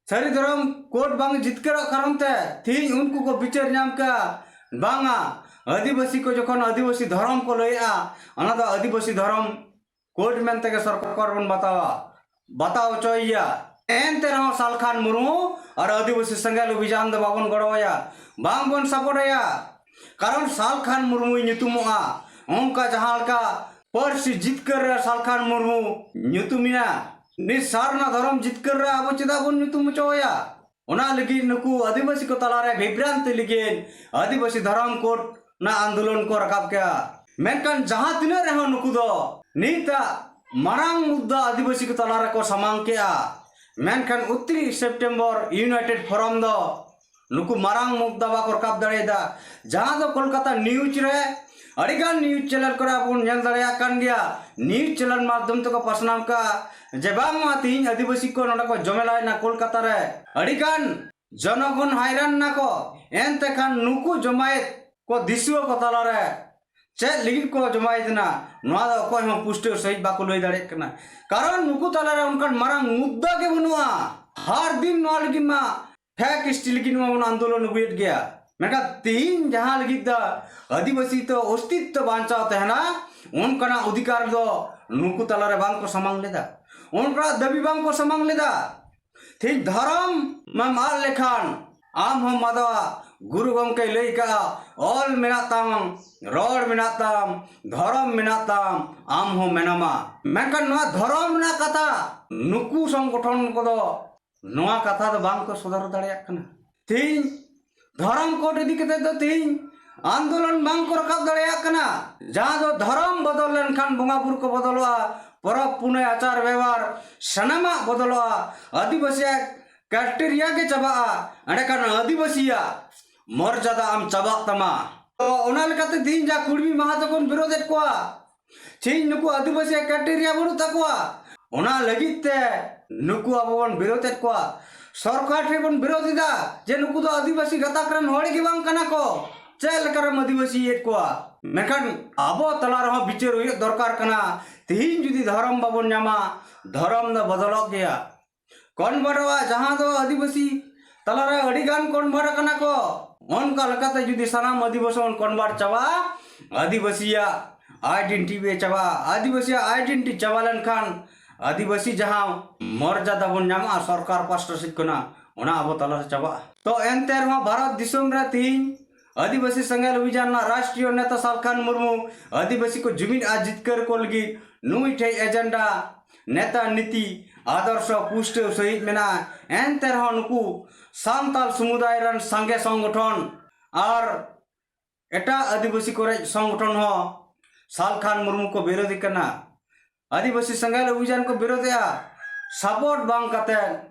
ᱥᱟᱹᱨᱤ ᱫᱷᱚᱨᱚᱢ ᱠᱳᱰ ᱵᱟᱝ ᱡᱤᱛᱠᱟᱹᱨᱚᱜ ᱠᱟᱨᱚᱱ ᱛᱮ ᱛᱮᱦᱮᱧ ᱩᱱᱠᱩ ᱠᱚ ᱵᱤᱪᱟᱹᱨ ᱧᱟᱢ ᱠᱮᱫᱟ, ᱵᱟᱝᱟ, ᱟᱹᱫᱤᱵᱟᱹᱥᱤ ᱠᱚ ᱡᱚᱠᱷᱚᱱ ᱟᱹᱫᱤᱵᱟᱹᱥᱤ ᱫᱷᱚᱨᱚᱢ ᱠᱚ ᱞᱟᱹᱭᱮᱜᱼᱟ, ᱚᱱᱟ ᱫᱚ ᱟᱹᱫᱤᱵᱟᱹᱥᱤ ᱫᱷᱚᱨᱚᱢ ᱠᱳᱰ ᱢᱮᱱᱛᱮ ᱜᱮ ᱥᱚᱨᱠᱟᱨ ᱵᱚᱱ ᱵᱟᱛᱟᱣᱟ, ᱵᱟᱛᱟᱣ ᱦᱚᱪᱚᱭᱮᱭᱟ᱾ ᱮᱱᱛᱮ ᱨᱮᱦᱚᱸ ᱥᱟᱞᱠᱷᱟᱱ ᱢᱩᱨᱢᱩ ᱟᱨ ᱟᱹᱫᱤᱵᱟᱹᱥᱤ ᱥᱮᱸᱜᱮᱞ ᱚᱵᱷᱤᱡᱟᱱ ᱫᱚ ᱵᱟᱵᱚᱱ ᱜᱚᱲᱚᱣᱟᱭᱟ, ᱵᱟᱝ ᱵᱚᱱ ᱥᱟᱯᱳᱨᱴ ᱟᱭᱟ᱾ ᱠᱟᱨᱚᱱ ᱥᱟᱞᱠᱷᱟᱱ ᱢᱩᱨᱢᱩᱭ ᱧᱩᱛᱩᱢᱚᱜᱼᱟ, ᱚᱱᱠᱟ ᱡᱟᱦᱟᱸ ᱞᱮᱠᱟ ᱯᱟᱹᱨᱥᱤ ᱡᱤᱛᱠᱟᱹᱨ ᱨᱮ ᱥᱟᱞᱠᱷᱟᱱ ᱢᱩᱨᱢᱩ ᱧᱩᱛᱩᱢ ᱮᱱᱟ, ᱱᱤᱛ ᱥᱟᱨᱱᱟ ᱫᱷᱚᱨᱚᱢ ᱡᱤᱛᱠᱟᱹᱨ ᱨᱮ ᱟᱵᱚ ᱪᱮᱫᱟᱜ ᱵᱚᱱ ᱧᱩᱛᱩᱢ ᱦᱚᱪᱚ ᱟᱭᱟ? ᱚᱱᱟ ᱞᱟᱹᱜᱤᱫ ᱱᱩᱠᱩ ᱟᱹᱫᱤᱵᱟᱹᱥᱤ ᱠᱚ ᱛᱟᱞᱟᱨᱮ ᱵᱤᱵᱷᱨᱟᱱᱛᱤ ᱞᱟᱹᱜᱤᱫ ᱟᱹᱫᱤᱵᱟᱹᱥᱤ ᱫᱷᱚᱨᱚᱢ ᱠᱳᱰ ᱨᱮᱱᱟᱜ ᱟᱱᱫᱳᱞᱚᱱ ᱠᱚ ᱨᱟᱠᱟᱵ ᱠᱮᱫᱟ᱾ ᱢᱮᱱᱠᱷᱟᱱ ᱡᱟᱦᱟᱸ ᱛᱤᱱᱟᱹᱜ ᱨᱮᱦᱚᱸ ᱱᱩᱠᱩ ᱫᱚ ᱱᱤᱛᱟᱜ ᱢᱟᱨᱟᱝ ᱢᱩᱫᱽᱫᱟ ᱟᱹᱫᱤᱵᱟᱹᱥᱤ ᱠᱚ ᱛᱟᱞᱟ ᱨᱮᱠᱚ ᱥᱟᱢᱟᱝ ᱠᱮᱫᱼᱟ, ᱢᱮᱱᱠᱷᱟᱱ ᱩᱱᱛᱨᱤᱥ ᱥᱮᱯᱴᱮᱢᱵᱚᱨ ᱤᱭᱩᱱᱟᱭᱴᱮᱰ ᱯᱷᱳᱨᱟᱢ ᱫᱚ ᱱᱩᱠᱩ ᱢᱟᱨᱟᱝ ᱢᱩᱫᱽᱫᱟ ᱵᱟᱠᱚ ᱨᱟᱠᱟᱵ ᱫᱟᱲᱮᱭᱟᱫᱟ᱾ ᱡᱟᱦᱟᱸ ᱫᱚ ᱠᱳᱞᱠᱟᱛᱟ ᱱᱤᱭᱩᱡᱽ ᱨᱮ, ᱟᱹᱰᱤᱜᱟᱱ ᱱᱤᱭᱩᱡᱽ ᱪᱮᱱᱮᱞ ᱠᱚᱨᱮ ᱟᱵᱚ ᱵᱚᱱ ᱧᱮᱞ ᱫᱟᱲᱮᱭᱟᱜ ᱠᱟᱱ ᱜᱮᱭᱟ, ᱱᱤᱭᱩᱡᱽ ᱪᱮᱱᱮᱞ ᱢᱟᱫᱽᱫᱷᱚᱢ ᱛᱮᱠᱚ ᱯᱟᱥᱱᱟᱣ ᱠᱟᱜᱼᱟ ᱡᱮ ᱵᱟᱝᱢᱟ ᱛᱤᱦᱤᱧ ᱟᱹᱫᱤᱵᱟᱹᱥᱤ ᱠᱚ ᱱᱚᱰᱮ ᱠᱚ ᱡᱚᱢᱮᱞᱟᱭᱮᱱᱟ ᱠᱳᱞᱠᱟᱛᱟ ᱨᱮ, ᱟᱹᱰᱤᱜᱟᱱ ᱡᱚᱱᱚᱜᱚᱱ ᱦᱟᱭᱨᱟᱱ ᱱᱟᱠᱚ᱾ ᱮᱱᱛᱮ ᱠᱷᱟᱱ ᱱᱩᱠᱩ ᱡᱚᱢᱟᱭᱮᱛ ᱠᱚ ᱫᱤᱥᱩᱣᱟᱹ ᱠᱚ ᱛᱟᱞᱟᱨᱮ ᱪᱮᱫ ᱞᱟᱹᱜᱤᱫ ᱠᱚ ᱡᱚᱢᱟᱭᱮᱫ ᱮᱱᱟ, ᱱᱚᱣᱟ ᱫᱚ ᱚᱠᱚᱭ ᱦᱚᱸ ᱯᱩᱥᱴᱟᱹᱣ ᱥᱟᱺᱦᱤᱡ ᱵᱟᱠᱚ ᱞᱟᱹᱭ ᱫᱟᱲᱮᱭᱟᱜ ᱠᱟᱱᱟ᱾ ᱠᱟᱨᱚᱱ ᱱᱩᱠᱩ ᱛᱟᱞᱟᱨᱮ ᱚᱱᱠᱟᱱ ᱢᱟᱨᱟᱝ ᱢᱩᱫᱽᱫᱟ ᱜᱮ ᱵᱟᱹᱱᱩᱜᱼᱟ᱾ ᱦᱟᱨ ᱫᱤᱱ ᱱᱚᱣᱟ ᱞᱟᱹᱜᱤᱫ ᱢᱟ ᱯᱷᱮᱠ ᱦᱤᱥᱴᱨᱤ ᱞᱟᱹᱜᱤᱫ ᱢᱟᱵᱚᱱ ᱟᱱᱫᱳᱞᱚᱱ ᱟᱹᱜᱩᱭᱮᱫ ᱜᱮᱭᱟ, ᱢᱮᱱᱠᱷᱟᱱ ᱛᱤᱦᱤᱧ ᱡᱟᱦᱟᱸ ᱞᱟᱹᱜᱤᱫ ᱫᱚ ᱟᱹᱫᱤᱵᱟᱹᱥᱤ ᱛᱚ ᱚᱥᱛᱤᱛᱛᱚ ᱵᱟᱧᱪᱟᱣ ᱛᱟᱦᱮᱱᱟ, ᱚᱱᱠᱟᱱᱟᱜ ᱚᱫᱷᱤᱠᱟᱨ ᱫᱚ ᱱᱩᱠᱩ ᱛᱟᱞᱟᱨᱮ ᱵᱟᱝ ᱠᱚ ᱥᱟᱢᱟᱝ ᱞᱮᱫᱟ, ᱚᱱᱠᱟᱱᱟᱜ ᱫᱟᱹᱵᱤ ᱵᱟᱝ ᱠᱚ ᱥᱟᱢᱟᱝ ᱞᱮᱫᱟ᱾ ᱛᱤᱦᱤᱧ ᱫᱷᱚᱨᱚᱢ ᱢᱟᱢ ᱟᱫ ᱞᱮᱠᱷᱟᱱ ᱟᱢ ᱦᱚᱸᱢ ᱟᱫᱚᱜᱼᱟ᱾ ᱜᱩᱨᱩ ᱜᱚᱢᱠᱮᱭ ᱞᱟᱹᱭ ᱠᱟᱜᱼᱟ, ᱚᱞ ᱢᱮᱱᱟᱜ ᱛᱟᱢ, ᱨᱚᱲ ᱢᱮᱱᱟᱜ ᱛᱟᱢ, ᱫᱷᱚᱨᱚᱢ ᱢᱮᱱᱟᱜ ᱛᱟᱢ, ᱟᱢ ᱦᱚᱸ ᱢᱮᱱᱟᱢᱟ᱾ ᱢᱮᱱᱠᱷᱟᱱ ᱱᱚᱣᱟ ᱫᱷᱚᱨᱚᱢ ᱨᱮᱱᱟᱜ ᱠᱟᱛᱷᱟ ᱱᱩᱠᱩ ᱥᱚᱝᱜᱚᱴᱷᱚᱱ ᱠᱚᱫᱚ ᱱᱚᱣᱟ ᱠᱟᱛᱷᱟ ᱫᱚ ᱵᱟᱝ ᱠᱚ ᱥᱚᱫᱚᱨ ᱫᱟᱲᱮᱭᱟᱜ ᱠᱟᱱᱟ᱾ ᱛᱤᱦᱤᱧ ᱫᱷᱚᱨᱚᱢ ᱠᱳᱰ ᱤᱫᱤ ᱠᱟᱛᱮ ᱫᱚ ᱛᱤᱦᱤᱧ ᱟᱱᱫᱳᱞᱚᱱ ᱵᱟᱝ ᱠᱚ ᱨᱟᱠᱟᱵ ᱫᱟᱲᱮᱭᱟᱜ ᱠᱟᱱᱟ᱾ ᱡᱟᱦᱟᱸ ᱫᱚ ᱫᱷᱚᱨᱚᱢ ᱵᱚᱫᱚᱞ ᱞᱮᱱᱠᱷᱟᱱ ᱵᱚᱸᱜᱟ ᱵᱩᱨᱩ ᱠᱚ ᱵᱚᱫᱚᱞᱚᱜᱼᱟ, ᱯᱚᱨᱚᱵᱽ ᱯᱩᱱᱟᱹᱭ ᱟᱪᱟᱨ ᱵᱮᱣᱦᱟᱨ ᱥᱟᱱᱟᱢᱟᱜ ᱵᱚᱫᱚᱞᱚᱜᱼᱟ᱾ ᱟᱹᱫᱤᱵᱟᱹᱥᱤᱭᱟᱜ ᱠᱨᱟᱭᱴᱮᱨᱤᱭᱟ ᱜᱮ ᱪᱟᱵᱟᱜᱼᱟ᱾ ᱮᱸᱰᱮᱠᱷᱟᱱ ᱟᱹᱫᱤᱵᱟᱹᱥᱤᱭᱟᱜ ᱢᱚᱨᱡᱟᱫᱟ ᱟᱢ ᱪᱟᱵᱟᱜ ᱛᱟᱢᱟ᱾ ᱛᱚ ᱚᱱᱟ ᱞᱮᱠᱟᱛᱮ ᱛᱤᱦᱤᱧ ᱡᱟ ᱠᱩᱲᱢᱤ ᱢᱟᱦᱟ ᱛᱮᱵᱚᱱ ᱵᱤᱨᱳᱫᱮᱫ ᱠᱚᱣᱟ, ᱛᱤᱦᱤᱧ ᱱᱩᱠᱩ ᱟᱹᱫᱤᱵᱟᱹᱥᱤᱭᱟᱜ ᱠᱨᱟᱭᱴᱮᱨᱤᱭᱟ ᱵᱟᱹᱱᱩᱜ ᱛᱟᱠᱚᱣᱟ᱾ ᱚᱱᱟ ᱞᱟᱹᱜᱤᱫ ᱛᱮ ᱱᱩᱠᱩ ᱟᱵᱚ ᱵᱚᱱ ᱵᱤᱨᱳᱫᱮᱫ ᱠᱚᱣᱟ, ᱥᱚᱨᱠᱟᱨ ᱴᱷᱮᱱ ᱵᱚᱱ ᱵᱤᱨᱳᱫ ᱮᱫᱟ ᱡᱮ ᱱᱩᱠᱩ ᱫᱚ ᱟᱹᱫᱤᱵᱟᱹᱥᱤ ᱜᱟᱛᱟᱠ ᱨᱮᱱ ᱦᱚᱲ ᱜᱮ ᱵᱟᱝ ᱠᱟᱱᱟ ᱠᱚ, ᱪᱮᱫ ᱞᱮᱠᱟᱨᱮᱢ ᱟᱹᱫᱤᱵᱟᱹᱥᱤᱭᱮᱫ ᱠᱚᱣᱟ? ᱢᱮᱱᱠᱷᱟᱱ ᱟᱵᱚ ᱛᱟᱞᱟ ᱨᱮᱦᱚᱸ ᱵᱤᱪᱟᱹᱨ ᱦᱩᱭᱩᱜ ᱫᱚᱨᱠᱟᱨ ᱠᱟᱱᱟ᱾ ᱛᱤᱦᱤᱧ ᱡᱩᱫᱤ ᱫᱷᱚᱨᱚᱢ ᱵᱟᱵᱚᱱ ᱧᱟᱢᱟ, ᱫᱷᱚᱨᱚᱢ ᱫᱚ ᱵᱚᱫᱚᱞᱚᱜ ᱜᱮᱭᱟ᱾ ᱠᱚᱱᱵᱷᱟᱨᱴᱚᱜᱼᱟ, ᱡᱟᱦᱟᱸ ᱫᱚ ᱟᱹᱫᱤᱵᱟᱹᱥᱤ ᱛᱟᱞᱟᱨᱮ ᱟᱹᱰᱤ ᱜᱟᱱ ᱠᱚᱱᱵᱷᱟᱨᱴ ᱟᱠᱟᱱᱟ ᱠᱚ᱾ ᱚᱱᱠᱟ ᱞᱮᱠᱟᱛᱮ ᱡᱩᱫᱤ ᱥᱟᱱᱟᱢ ᱟᱹᱫᱤᱵᱟᱹᱥᱤ ᱵᱚᱱ ᱠᱚᱱᱵᱷᱟᱨᱴ ᱪᱟᱵᱟᱜᱼᱟ, ᱟᱹᱫᱤᱵᱟᱹᱥᱤᱭᱟᱜ ᱟᱭᱰᱮᱱᱴᱤᱴᱤ ᱪᱟᱵᱟᱜᱼᱟ᱾ ᱟᱹᱫᱤᱵᱟᱹᱥᱤᱭᱟᱜ ᱟᱭᱰᱮᱱᱴᱤᱴᱤ ᱪᱟᱵᱟ ᱞᱮᱱᱠᱷᱟᱱ ᱟᱹᱫᱤᱵᱟᱹᱥᱤ ᱡᱟᱦᱟᱸ ᱢᱚᱨᱡᱟᱫᱟ ᱵᱚᱱ ᱧᱟᱢᱟ ᱥᱚᱨᱠᱟᱨ ᱯᱟᱥᱴᱟ ᱥᱮᱫ ᱠᱷᱚᱱᱟᱜ, ᱚᱱᱟ ᱟᱵᱚ ᱛᱟᱞᱟᱨᱮ ᱪᱟᱵᱟᱜᱼᱟ᱾ ᱛᱚ ᱮᱱᱛᱮ ᱨᱮᱦᱚᱸ ᱵᱷᱟᱨᱚᱛ ᱫᱤᱥᱚᱢ ᱨᱮ ᱛᱤᱦᱤᱧ ᱟᱹᱫᱤᱵᱟᱹᱥᱤ ᱥᱮᱸᱜᱮᱞ ᱚᱵᱷᱤᱡᱟᱱ ᱨᱮᱱᱟᱜ ᱨᱟᱥᱴᱨᱤᱭᱚ ᱱᱮᱛᱟ ᱥᱟᱞᱠᱷᱟᱱ ᱢᱩᱨᱢᱩ ᱟᱹᱫᱤᱵᱟᱹᱥᱤ ᱠᱚ ᱡᱩᱢᱤᱫ ᱟᱨ ᱡᱤᱛᱠᱟᱹᱨ ᱠᱚ ᱞᱟᱹᱜᱤᱫ ᱱᱩᱭ ᱴᱷᱮᱡ ᱮᱡᱮᱱᱰᱟ, ᱱᱮᱛᱟ ᱱᱤᱛᱤ, ᱟᱫᱚᱨᱥᱚ ᱯᱩᱥᱴᱟᱹᱣ ᱥᱟᱹᱦᱤᱡ ᱢᱮᱱᱟᱜᱼᱟ᱾ ᱮᱱᱛᱮ ᱨᱮᱦᱚᱸ ᱱᱩᱠᱩ ᱥᱟᱱᱛᱟᱞ ᱥᱚᱢᱩᱫᱟᱭ ᱨᱮᱱ ᱥᱟᱸᱜᱮ ᱥᱚᱝᱜᱚᱴᱷᱚᱱ ᱟᱨ ᱮᱴᱟᱜ ᱟᱹᱫᱤᱵᱟᱹᱥᱤ ᱠᱚᱨᱮ ᱥᱚᱝᱜᱚᱴᱷᱚᱱ ᱦᱚᱸ ᱥᱟᱞᱠᱷᱟᱱ ᱢᱩᱨᱢᱩ ᱠᱚ ᱵᱤᱨᱳᱫᱷᱤ ᱠᱟᱱᱟ᱾ ᱟᱹᱫᱤᱵᱟᱹᱥᱤ ᱥᱮᱸᱜᱮᱞ ᱚᱵᱷᱤᱡᱟᱱ ᱠᱚ ᱵᱤᱨᱳᱫᱷᱮᱜᱼᱟ᱾ ᱥᱟᱯᱳᱨᱴ ᱵᱟᱝ ᱠᱟᱛᱮ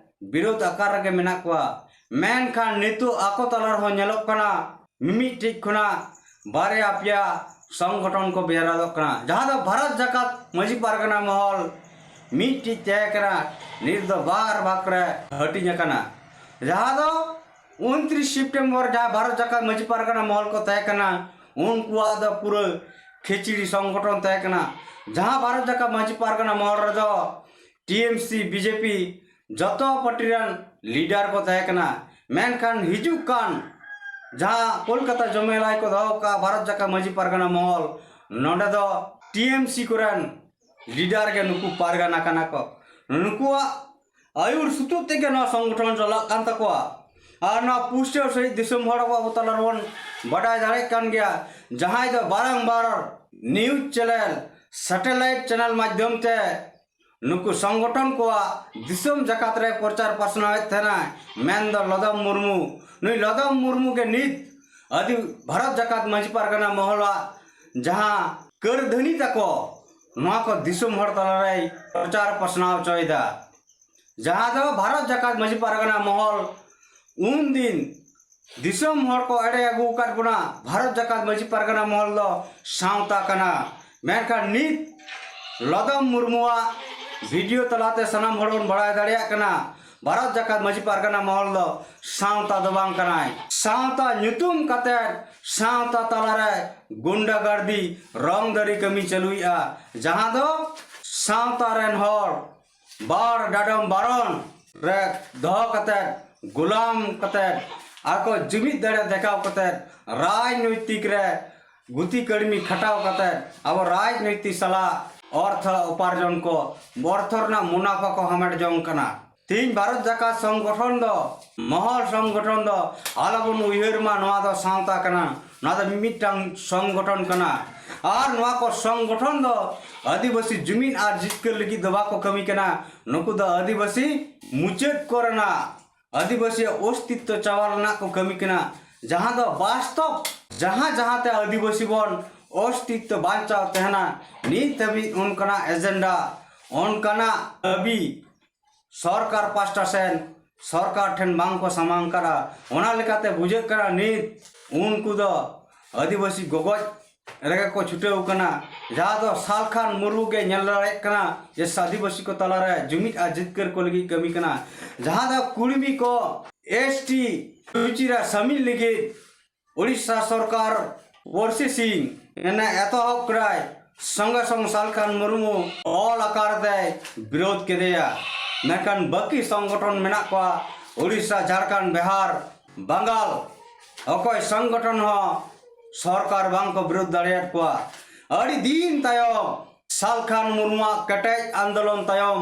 ᱵᱤᱨᱳᱫᱷ ᱟᱠᱟᱨ ᱨᱮᱜᱮ ᱢᱮᱱᱟᱜ ᱠᱚᱣᱟ᱾ ᱢᱮᱱᱠᱷᱟᱱ ᱱᱤᱛᱚᱜ ᱟᱠᱚ ᱛᱟᱞᱟ ᱨᱮᱦᱚᱸ ᱧᱮᱞᱚᱜ ᱠᱟᱱᱟ, ᱢᱤᱢᱤᱫᱴᱤᱡ ᱠᱷᱚᱱᱟᱜ ᱵᱟᱨᱭᱟ ᱯᱮᱭᱟ ᱥᱚᱝᱜᱚᱴᱷᱚᱱ ᱠᱚ ᱵᱮᱨᱟᱫᱚᱜ ᱠᱟᱱᱟ, ᱡᱟᱦᱟᱸ ᱫᱚ ᱵᱷᱟᱨᱚᱛ ᱡᱟᱠᱟᱛ ᱢᱟᱹᱡᱷᱤ ᱯᱟᱨᱜᱟᱱᱟ ᱢᱚᱦᱚᱞ ᱢᱤᱫᱴᱤᱡ ᱛᱟᱦᱮᱸ ᱠᱟᱱᱟ, ᱱᱤᱛ ᱫᱚ ᱵᱟᱨ ᱵᱷᱟᱜᱽ ᱨᱮ ᱦᱟᱹᱴᱤᱧ ᱟᱠᱟᱱᱟ᱾ ᱡᱟᱦᱟᱸ ᱫᱚ ᱩᱱᱛᱨᱤᱥ ᱥᱮᱯᱴᱮᱢᱵᱚᱨ ᱡᱟᱦᱟᱸ ᱵᱷᱟᱨᱚᱛ ᱡᱟᱠᱟᱛ ᱢᱟᱹᱡᱷᱤ ᱯᱟᱨᱜᱟᱱᱟ ᱢᱚᱦᱚᱞ ᱠᱚ ᱛᱟᱦᱮᱸ ᱠᱟᱱᱟ, ᱩᱱᱠᱩᱣᱟᱜ ᱫᱚ ᱯᱩᱨᱟᱹ ᱠᱷᱮᱪᱲᱤ ᱥᱚᱝᱜᱚᱴᱷᱚᱱ ᱛᱟᱦᱮᱸ ᱠᱟᱱᱟ᱾ ᱡᱟᱦᱟᱸ ᱵᱷᱟᱨᱚᱛ ᱡᱟᱠᱟᱛ ᱢᱟᱹᱡᱷᱤ ᱯᱟᱨᱜᱟᱱᱟ ᱢᱚᱦᱚᱞ ᱨᱮᱫᱚ ᱴᱤ ᱮᱢ ᱥᱤ, ᱵᱤ ᱡᱮ ᱯᱤ ᱡᱚᱛᱚ ᱯᱟᱨᱴᱤ ᱨᱮᱱ ᱞᱤᱰᱟᱨ ᱠᱚ ᱛᱟᱦᱮᱸ ᱠᱟᱱᱟ᱾ ᱢᱮᱱᱠᱷᱟᱱ ᱦᱤᱡᱩᱜ ᱠᱟᱱ ᱡᱟᱦᱟᱸ ᱠᱳᱞᱠᱟᱛᱟ ᱡᱚᱢᱮᱞᱟᱭ ᱠᱚ ᱫᱚᱦᱚ ᱠᱟᱜᱼᱟ ᱵᱷᱟᱨᱚᱛ ᱡᱟᱠᱟᱛ ᱢᱟᱹᱡᱷᱤ ᱯᱟᱨᱜᱟᱱᱟ ᱢᱚᱦᱚᱞ, ᱱᱚᱰᱮ ᱫᱚ ᱴᱤ ᱮᱢ ᱥᱤ ᱠᱚᱨᱮᱱ ᱞᱤᱰᱟᱨ ᱜᱮ ᱱᱩᱠᱩ ᱯᱟᱨᱜᱟᱱᱟ ᱠᱟᱱᱟ ᱠᱚ᱾ ᱱᱩᱠᱩᱣᱟᱜ ᱟᱹᱭᱩᱨ ᱥᱩᱛᱩᱜ ᱛᱮᱜᱮ ᱱᱚᱣᱟ ᱥᱚᱝᱜᱚᱴᱷᱚᱱ ᱪᱟᱞᱟᱜ ᱠᱟᱱ ᱛᱟᱠᱚᱣᱟ᱾ ᱟᱨ ᱱᱚᱣᱟ ᱯᱩᱥᱴᱟᱹᱣ ᱥᱟᱺᱦᱤᱡ ᱫᱤᱥᱚᱢ ᱦᱚᱲ ᱟᱵᱚ ᱛᱟᱞᱟ ᱨᱮᱵᱚᱱ ᱵᱟᱰᱟᱭ ᱫᱟᱲᱮᱭᱟᱜ ᱠᱟᱱ ᱜᱮᱭᱟ, ᱡᱟᱦᱟᱸᱭ ᱫᱚ ᱵᱟᱨᱟᱝᱵᱟᱨ ᱱᱤᱭᱩᱡᱽ ᱪᱮᱱᱮᱞ, ᱥᱮᱴᱮᱞᱟᱭᱤᱴ ᱪᱮᱱᱮᱞ ᱢᱟᱫᱽᱫᱷᱚᱢ ᱛᱮ ᱱᱩᱠᱩ ᱥᱚᱝᱜᱚᱴᱷᱚᱱ ᱠᱚᱣᱟᱜ ᱫᱤᱥᱚᱢ ᱡᱟᱠᱟᱛ ᱨᱮ ᱯᱨᱚᱪᱟᱨ ᱯᱟᱥᱱᱟᱣᱮᱫ ᱛᱟᱦᱮᱱᱟᱭ, ᱢᱮᱱᱫᱚ ᱞᱚᱫᱚᱢ ᱢᱩᱨᱢᱩ᱾ ᱱᱩᱭ ᱞᱚᱫᱚᱢ ᱢᱩᱨᱢᱩ ᱜᱮ ᱱᱤᱛ ᱟᱹᱫᱤ ᱵᱷᱟᱨᱚᱛ ᱡᱟᱠᱟᱛ ᱢᱟᱹᱡᱷᱤ ᱯᱟᱨᱜᱟᱱᱟ ᱢᱚᱦᱚᱞᱟᱜ ᱡᱟᱦᱟᱸ ᱠᱟᱹᱨᱫᱷᱟᱹᱱᱤ ᱛᱟᱠᱚ, ᱱᱚᱣᱟ ᱠᱚ ᱫᱤᱥᱚᱢ ᱦᱚᱲ ᱛᱟᱞᱟᱨᱮᱭ ᱯᱨᱚᱪᱟᱨ ᱯᱟᱥᱱᱟᱣ ᱦᱚᱪᱚᱭᱮᱫᱟ᱾ ᱡᱟᱦᱟᱸ ᱫᱚ ᱵᱷᱟᱨᱚᱛ ᱡᱟᱠᱟᱛ ᱢᱟᱹᱡᱷᱤ ᱯᱟᱨᱜᱟᱱᱟ ᱢᱚᱦᱚᱞ ᱩᱱᱫᱤᱱ ᱫᱤᱥᱚᱢ ᱦᱚᱲ ᱠᱚ ᱮᱲᱮ ᱟᱹᱜᱩ ᱟᱠᱟᱫ ᱵᱚᱱᱟ, ᱵᱷᱟᱨᱚᱛ ᱡᱟᱠᱟᱛ ᱢᱟᱹᱡᱷᱤ ᱯᱟᱨᱜᱟᱱᱟ ᱢᱚᱦᱚᱞ ᱫᱚ ᱥᱟᱶᱛᱟ ᱠᱟᱱᱟ᱾ ᱢᱮᱱᱠᱷᱟᱱ ᱱᱤᱛ ᱞᱚᱫᱚᱢ ᱢᱩᱨᱢᱩᱣᱟᱜ ᱵᱷᱤᱰᱤᱭᱳ ᱛᱟᱞᱟᱛᱮ ᱥᱟᱱᱟᱢ ᱦᱚᱲ ᱵᱚᱱ ᱵᱟᱲᱟᱭ ᱫᱟᱲᱮᱭᱟᱜ ᱠᱟᱱᱟ, ᱵᱷᱟᱨᱚᱛ ᱡᱟᱠᱟᱛ ᱢᱟᱹᱡᱷᱤ ᱯᱟᱨᱜᱟᱱᱟ ᱢᱚᱦᱚᱞ ᱫᱚ ᱥᱟᱶᱛᱟ ᱫᱚ ᱵᱟᱝ ᱠᱟᱱᱟᱭ᱾ ᱥᱟᱶᱛᱟ ᱧᱩᱛᱩᱢ ᱠᱟᱛᱮ ᱥᱟᱶᱛᱟ ᱛᱟᱞᱟᱨᱮ ᱜᱩᱱᱰᱟᱜᱟᱨᱫᱤ ᱨᱚᱝ ᱫᱟᱹᱨᱤ ᱠᱟᱹᱢᱤ ᱪᱟᱹᱞᱩᱭᱮᱫᱼᱟ, ᱡᱟᱦᱟᱸ ᱫᱚ ᱥᱟᱶᱛᱟ ᱨᱮᱱ ᱦᱚᱲ ᱵᱟᱲ ᱰᱟᱰᱚᱢ ᱵᱟᱨᱚᱱ ᱨᱮ ᱫᱚᱦᱚ ᱠᱟᱛᱮ, ᱜᱩᱞᱟᱢ ᱠᱟᱛᱮ, ᱟᱠᱚ ᱡᱩᱢᱤᱫ ᱫᱟᱲᱮ ᱫᱮᱠᱷᱟᱣ ᱠᱟᱛᱮ, ᱨᱟᱡᱽᱱᱳᱭᱛᱤᱠ ᱨᱮ ᱜᱩᱛᱤ ᱠᱟᱹᱲᱢᱤ ᱠᱷᱟᱴᱟᱣ ᱠᱟᱛᱮ ᱟᱵᱚ ᱨᱟᱡᱽᱱᱳᱭᱛᱤᱠ ᱥᱟᱞᱟᱜ ᱚᱨᱛᱷᱚ ᱩᱯᱟᱨᱡᱚᱱ ᱠᱚ, ᱚᱨᱛᱷᱚ ᱨᱮᱱᱟᱜ ᱢᱩᱱᱟᱯᱷᱟ ᱠᱚ ᱦᱟᱢᱮᱴ ᱡᱚᱝ ᱠᱟᱱᱟ᱾ ᱛᱮᱦᱤᱧ ᱵᱷᱟᱨᱚᱛ ᱡᱟᱠᱟᱛ ᱥᱚᱝᱜᱚᱴᱷᱚᱱ ᱫᱚ, ᱢᱚᱦᱚᱞ ᱥᱚᱝᱜᱚᱴᱷᱚᱱ ᱫᱚ ᱟᱞᱚᱵᱚᱱ ᱩᱭᱦᱟᱹᱨ ᱢᱟ, ᱱᱚᱣᱟ ᱫᱚ ᱥᱟᱶᱛᱟ ᱠᱟᱱᱟ, ᱱᱚᱣᱟ ᱫᱚ ᱢᱤᱢᱤᱫᱴᱟᱝ ᱥᱚᱝᱜᱚᱴᱷᱚᱱ ᱠᱟᱱᱟ᱾ ᱟᱨ ᱱᱚᱣᱟ ᱠᱚ ᱥᱚᱝᱜᱚᱴᱷᱚᱱ ᱫᱚ ᱟᱹᱫᱤᱵᱟᱹᱥᱤ ᱡᱩᱢᱤᱫ ᱟᱨ ᱡᱤᱛᱠᱟᱹᱨ ᱞᱟᱹᱜᱤᱫ ᱫᱚ ᱵᱟᱠᱚ ᱠᱟᱹᱢᱤ ᱠᱟᱱᱟ᱾ ᱱᱩᱠᱩ ᱫᱚ ᱟᱹᱫᱤᱵᱟᱹᱥᱤ ᱢᱩᱪᱟᱹᱫ ᱠᱚᱨᱮᱱᱟᱜ, ᱟᱹᱫᱤᱵᱟᱹᱥᱤᱭᱟᱜ ᱚᱥᱛᱤᱛᱛᱚ ᱪᱟᱵᱟ ᱨᱮᱱᱟᱜ ᱠᱚ ᱠᱟᱹᱢᱤ ᱠᱟᱱᱟ᱾ ᱡᱟᱦᱟᱸ ᱫᱚ ᱵᱟᱥᱛᱚᱵ, ᱡᱟᱦᱟᱸ ᱡᱟᱦᱟᱸ ᱛᱮ ᱟᱹᱫᱤᱵᱟᱹᱥᱤ ᱵᱚᱱ ᱚᱥᱛᱤᱛᱛᱚ ᱵᱟᱧᱪᱟᱣ ᱛᱟᱦᱮᱱᱟ, ᱱᱤᱛ ᱫᱷᱟᱹᱵᱤᱡ ᱚᱱᱠᱟᱱᱟᱜ ᱮᱡᱮᱱᱰᱟ, ᱚᱱᱠᱟᱱᱟᱜ ᱫᱟᱹᱵᱤ ᱥᱚᱨᱠᱟᱨ ᱯᱟᱥᱴᱟ ᱥᱮᱱ ᱥᱚᱨᱠᱟᱨ ᱴᱷᱮᱱ ᱵᱟᱝ ᱠᱚ ᱥᱟᱢᱟᱝ ᱠᱟᱫᱟ᱾ ᱚᱱᱟ ᱞᱮᱠᱟᱛᱮ ᱵᱩᱡᱷᱟᱹᱜ ᱠᱟᱱᱟ, ᱱᱤᱛ ᱩᱱᱠᱩ ᱫᱚ ᱟᱹᱫᱤᱵᱟᱹᱥᱤ ᱜᱚᱜᱚᱡ ᱨᱮᱜᱮ ᱠᱚ ᱪᱷᱩᱴᱟᱹᱣ ᱠᱟᱱᱟ, ᱡᱟᱦᱟᱸ ᱫᱚ ᱥᱟᱞᱠᱷᱟᱱ ᱢᱩᱨᱢᱩ ᱜᱮ ᱧᱮᱞ ᱫᱟᱲᱮᱭᱟᱜ ᱠᱟᱱᱟ ᱡᱮ ᱟᱹᱫᱤᱵᱟᱹᱥᱤ ᱠᱚ ᱛᱟᱞᱟᱨᱮ ᱡᱩᱢᱤᱫ ᱟᱨ ᱡᱤᱛᱠᱟᱹᱨ ᱠᱚ ᱞᱟᱹᱜᱤᱫ ᱠᱟᱹᱢᱤ ᱠᱟᱱᱟ, ᱡᱟᱦᱟᱸ ᱫᱚ ᱠᱩᱲᱢᱤ ᱠᱚ ᱮᱥ ᱴᱤ ᱥᱩᱪᱤ ᱨᱮ ᱥᱟᱹᱢᱤᱞ ᱞᱟᱹᱜᱤᱫ ᱩᱲᱤᱥᱥᱟ ᱥᱚᱨᱠᱟᱨ ᱯᱨᱚᱥᱮᱥᱤᱝ ᱮᱱᱮ ᱮᱛᱚᱦᱚᱵ ᱠᱮᱫᱟᱭ, ᱥᱚᱸᱜᱮ ᱥᱚᱝ ᱥᱟᱞᱠᱷᱟᱱ ᱢᱩᱨᱢᱩ ᱚᱞ ᱟᱠᱟᱨ ᱛᱮᱭ ᱵᱤᱨᱳᱫ ᱠᱮᱫᱮᱭᱟ᱾ ᱢᱮᱱᱠᱷᱟᱱ ᱵᱟᱹᱠᱤ ᱥᱚᱝᱜᱚᱴᱷᱚᱱ ᱢᱮᱱᱟᱜ ᱠᱚᱣᱟ, ᱩᱲᱤᱥᱥᱟ, ᱡᱷᱟᱲᱠᱷᱚᱸᱰ, ᱵᱤᱦᱟᱨ, ᱵᱟᱝᱜᱟᱞ, ᱚᱠᱚᱭ ᱥᱚᱝᱜᱚᱴᱷᱚᱱ ᱦᱚᱸ ᱥᱚᱨᱠᱟᱨ ᱵᱟᱝ ᱠᱚ ᱵᱤᱨᱳᱫ ᱫᱟᱲᱮᱭᱟᱫ ᱠᱚᱣᱟ᱾ ᱟᱹᱰᱤ ᱫᱤᱱ ᱛᱟᱭᱚᱢ ᱥᱟᱞᱠᱷᱟᱱ ᱢᱩᱨᱢᱩᱣᱟᱜ ᱠᱮᱴᱮᱡ ᱟᱱᱫᱳᱞᱚᱱ ᱛᱟᱭᱚᱢ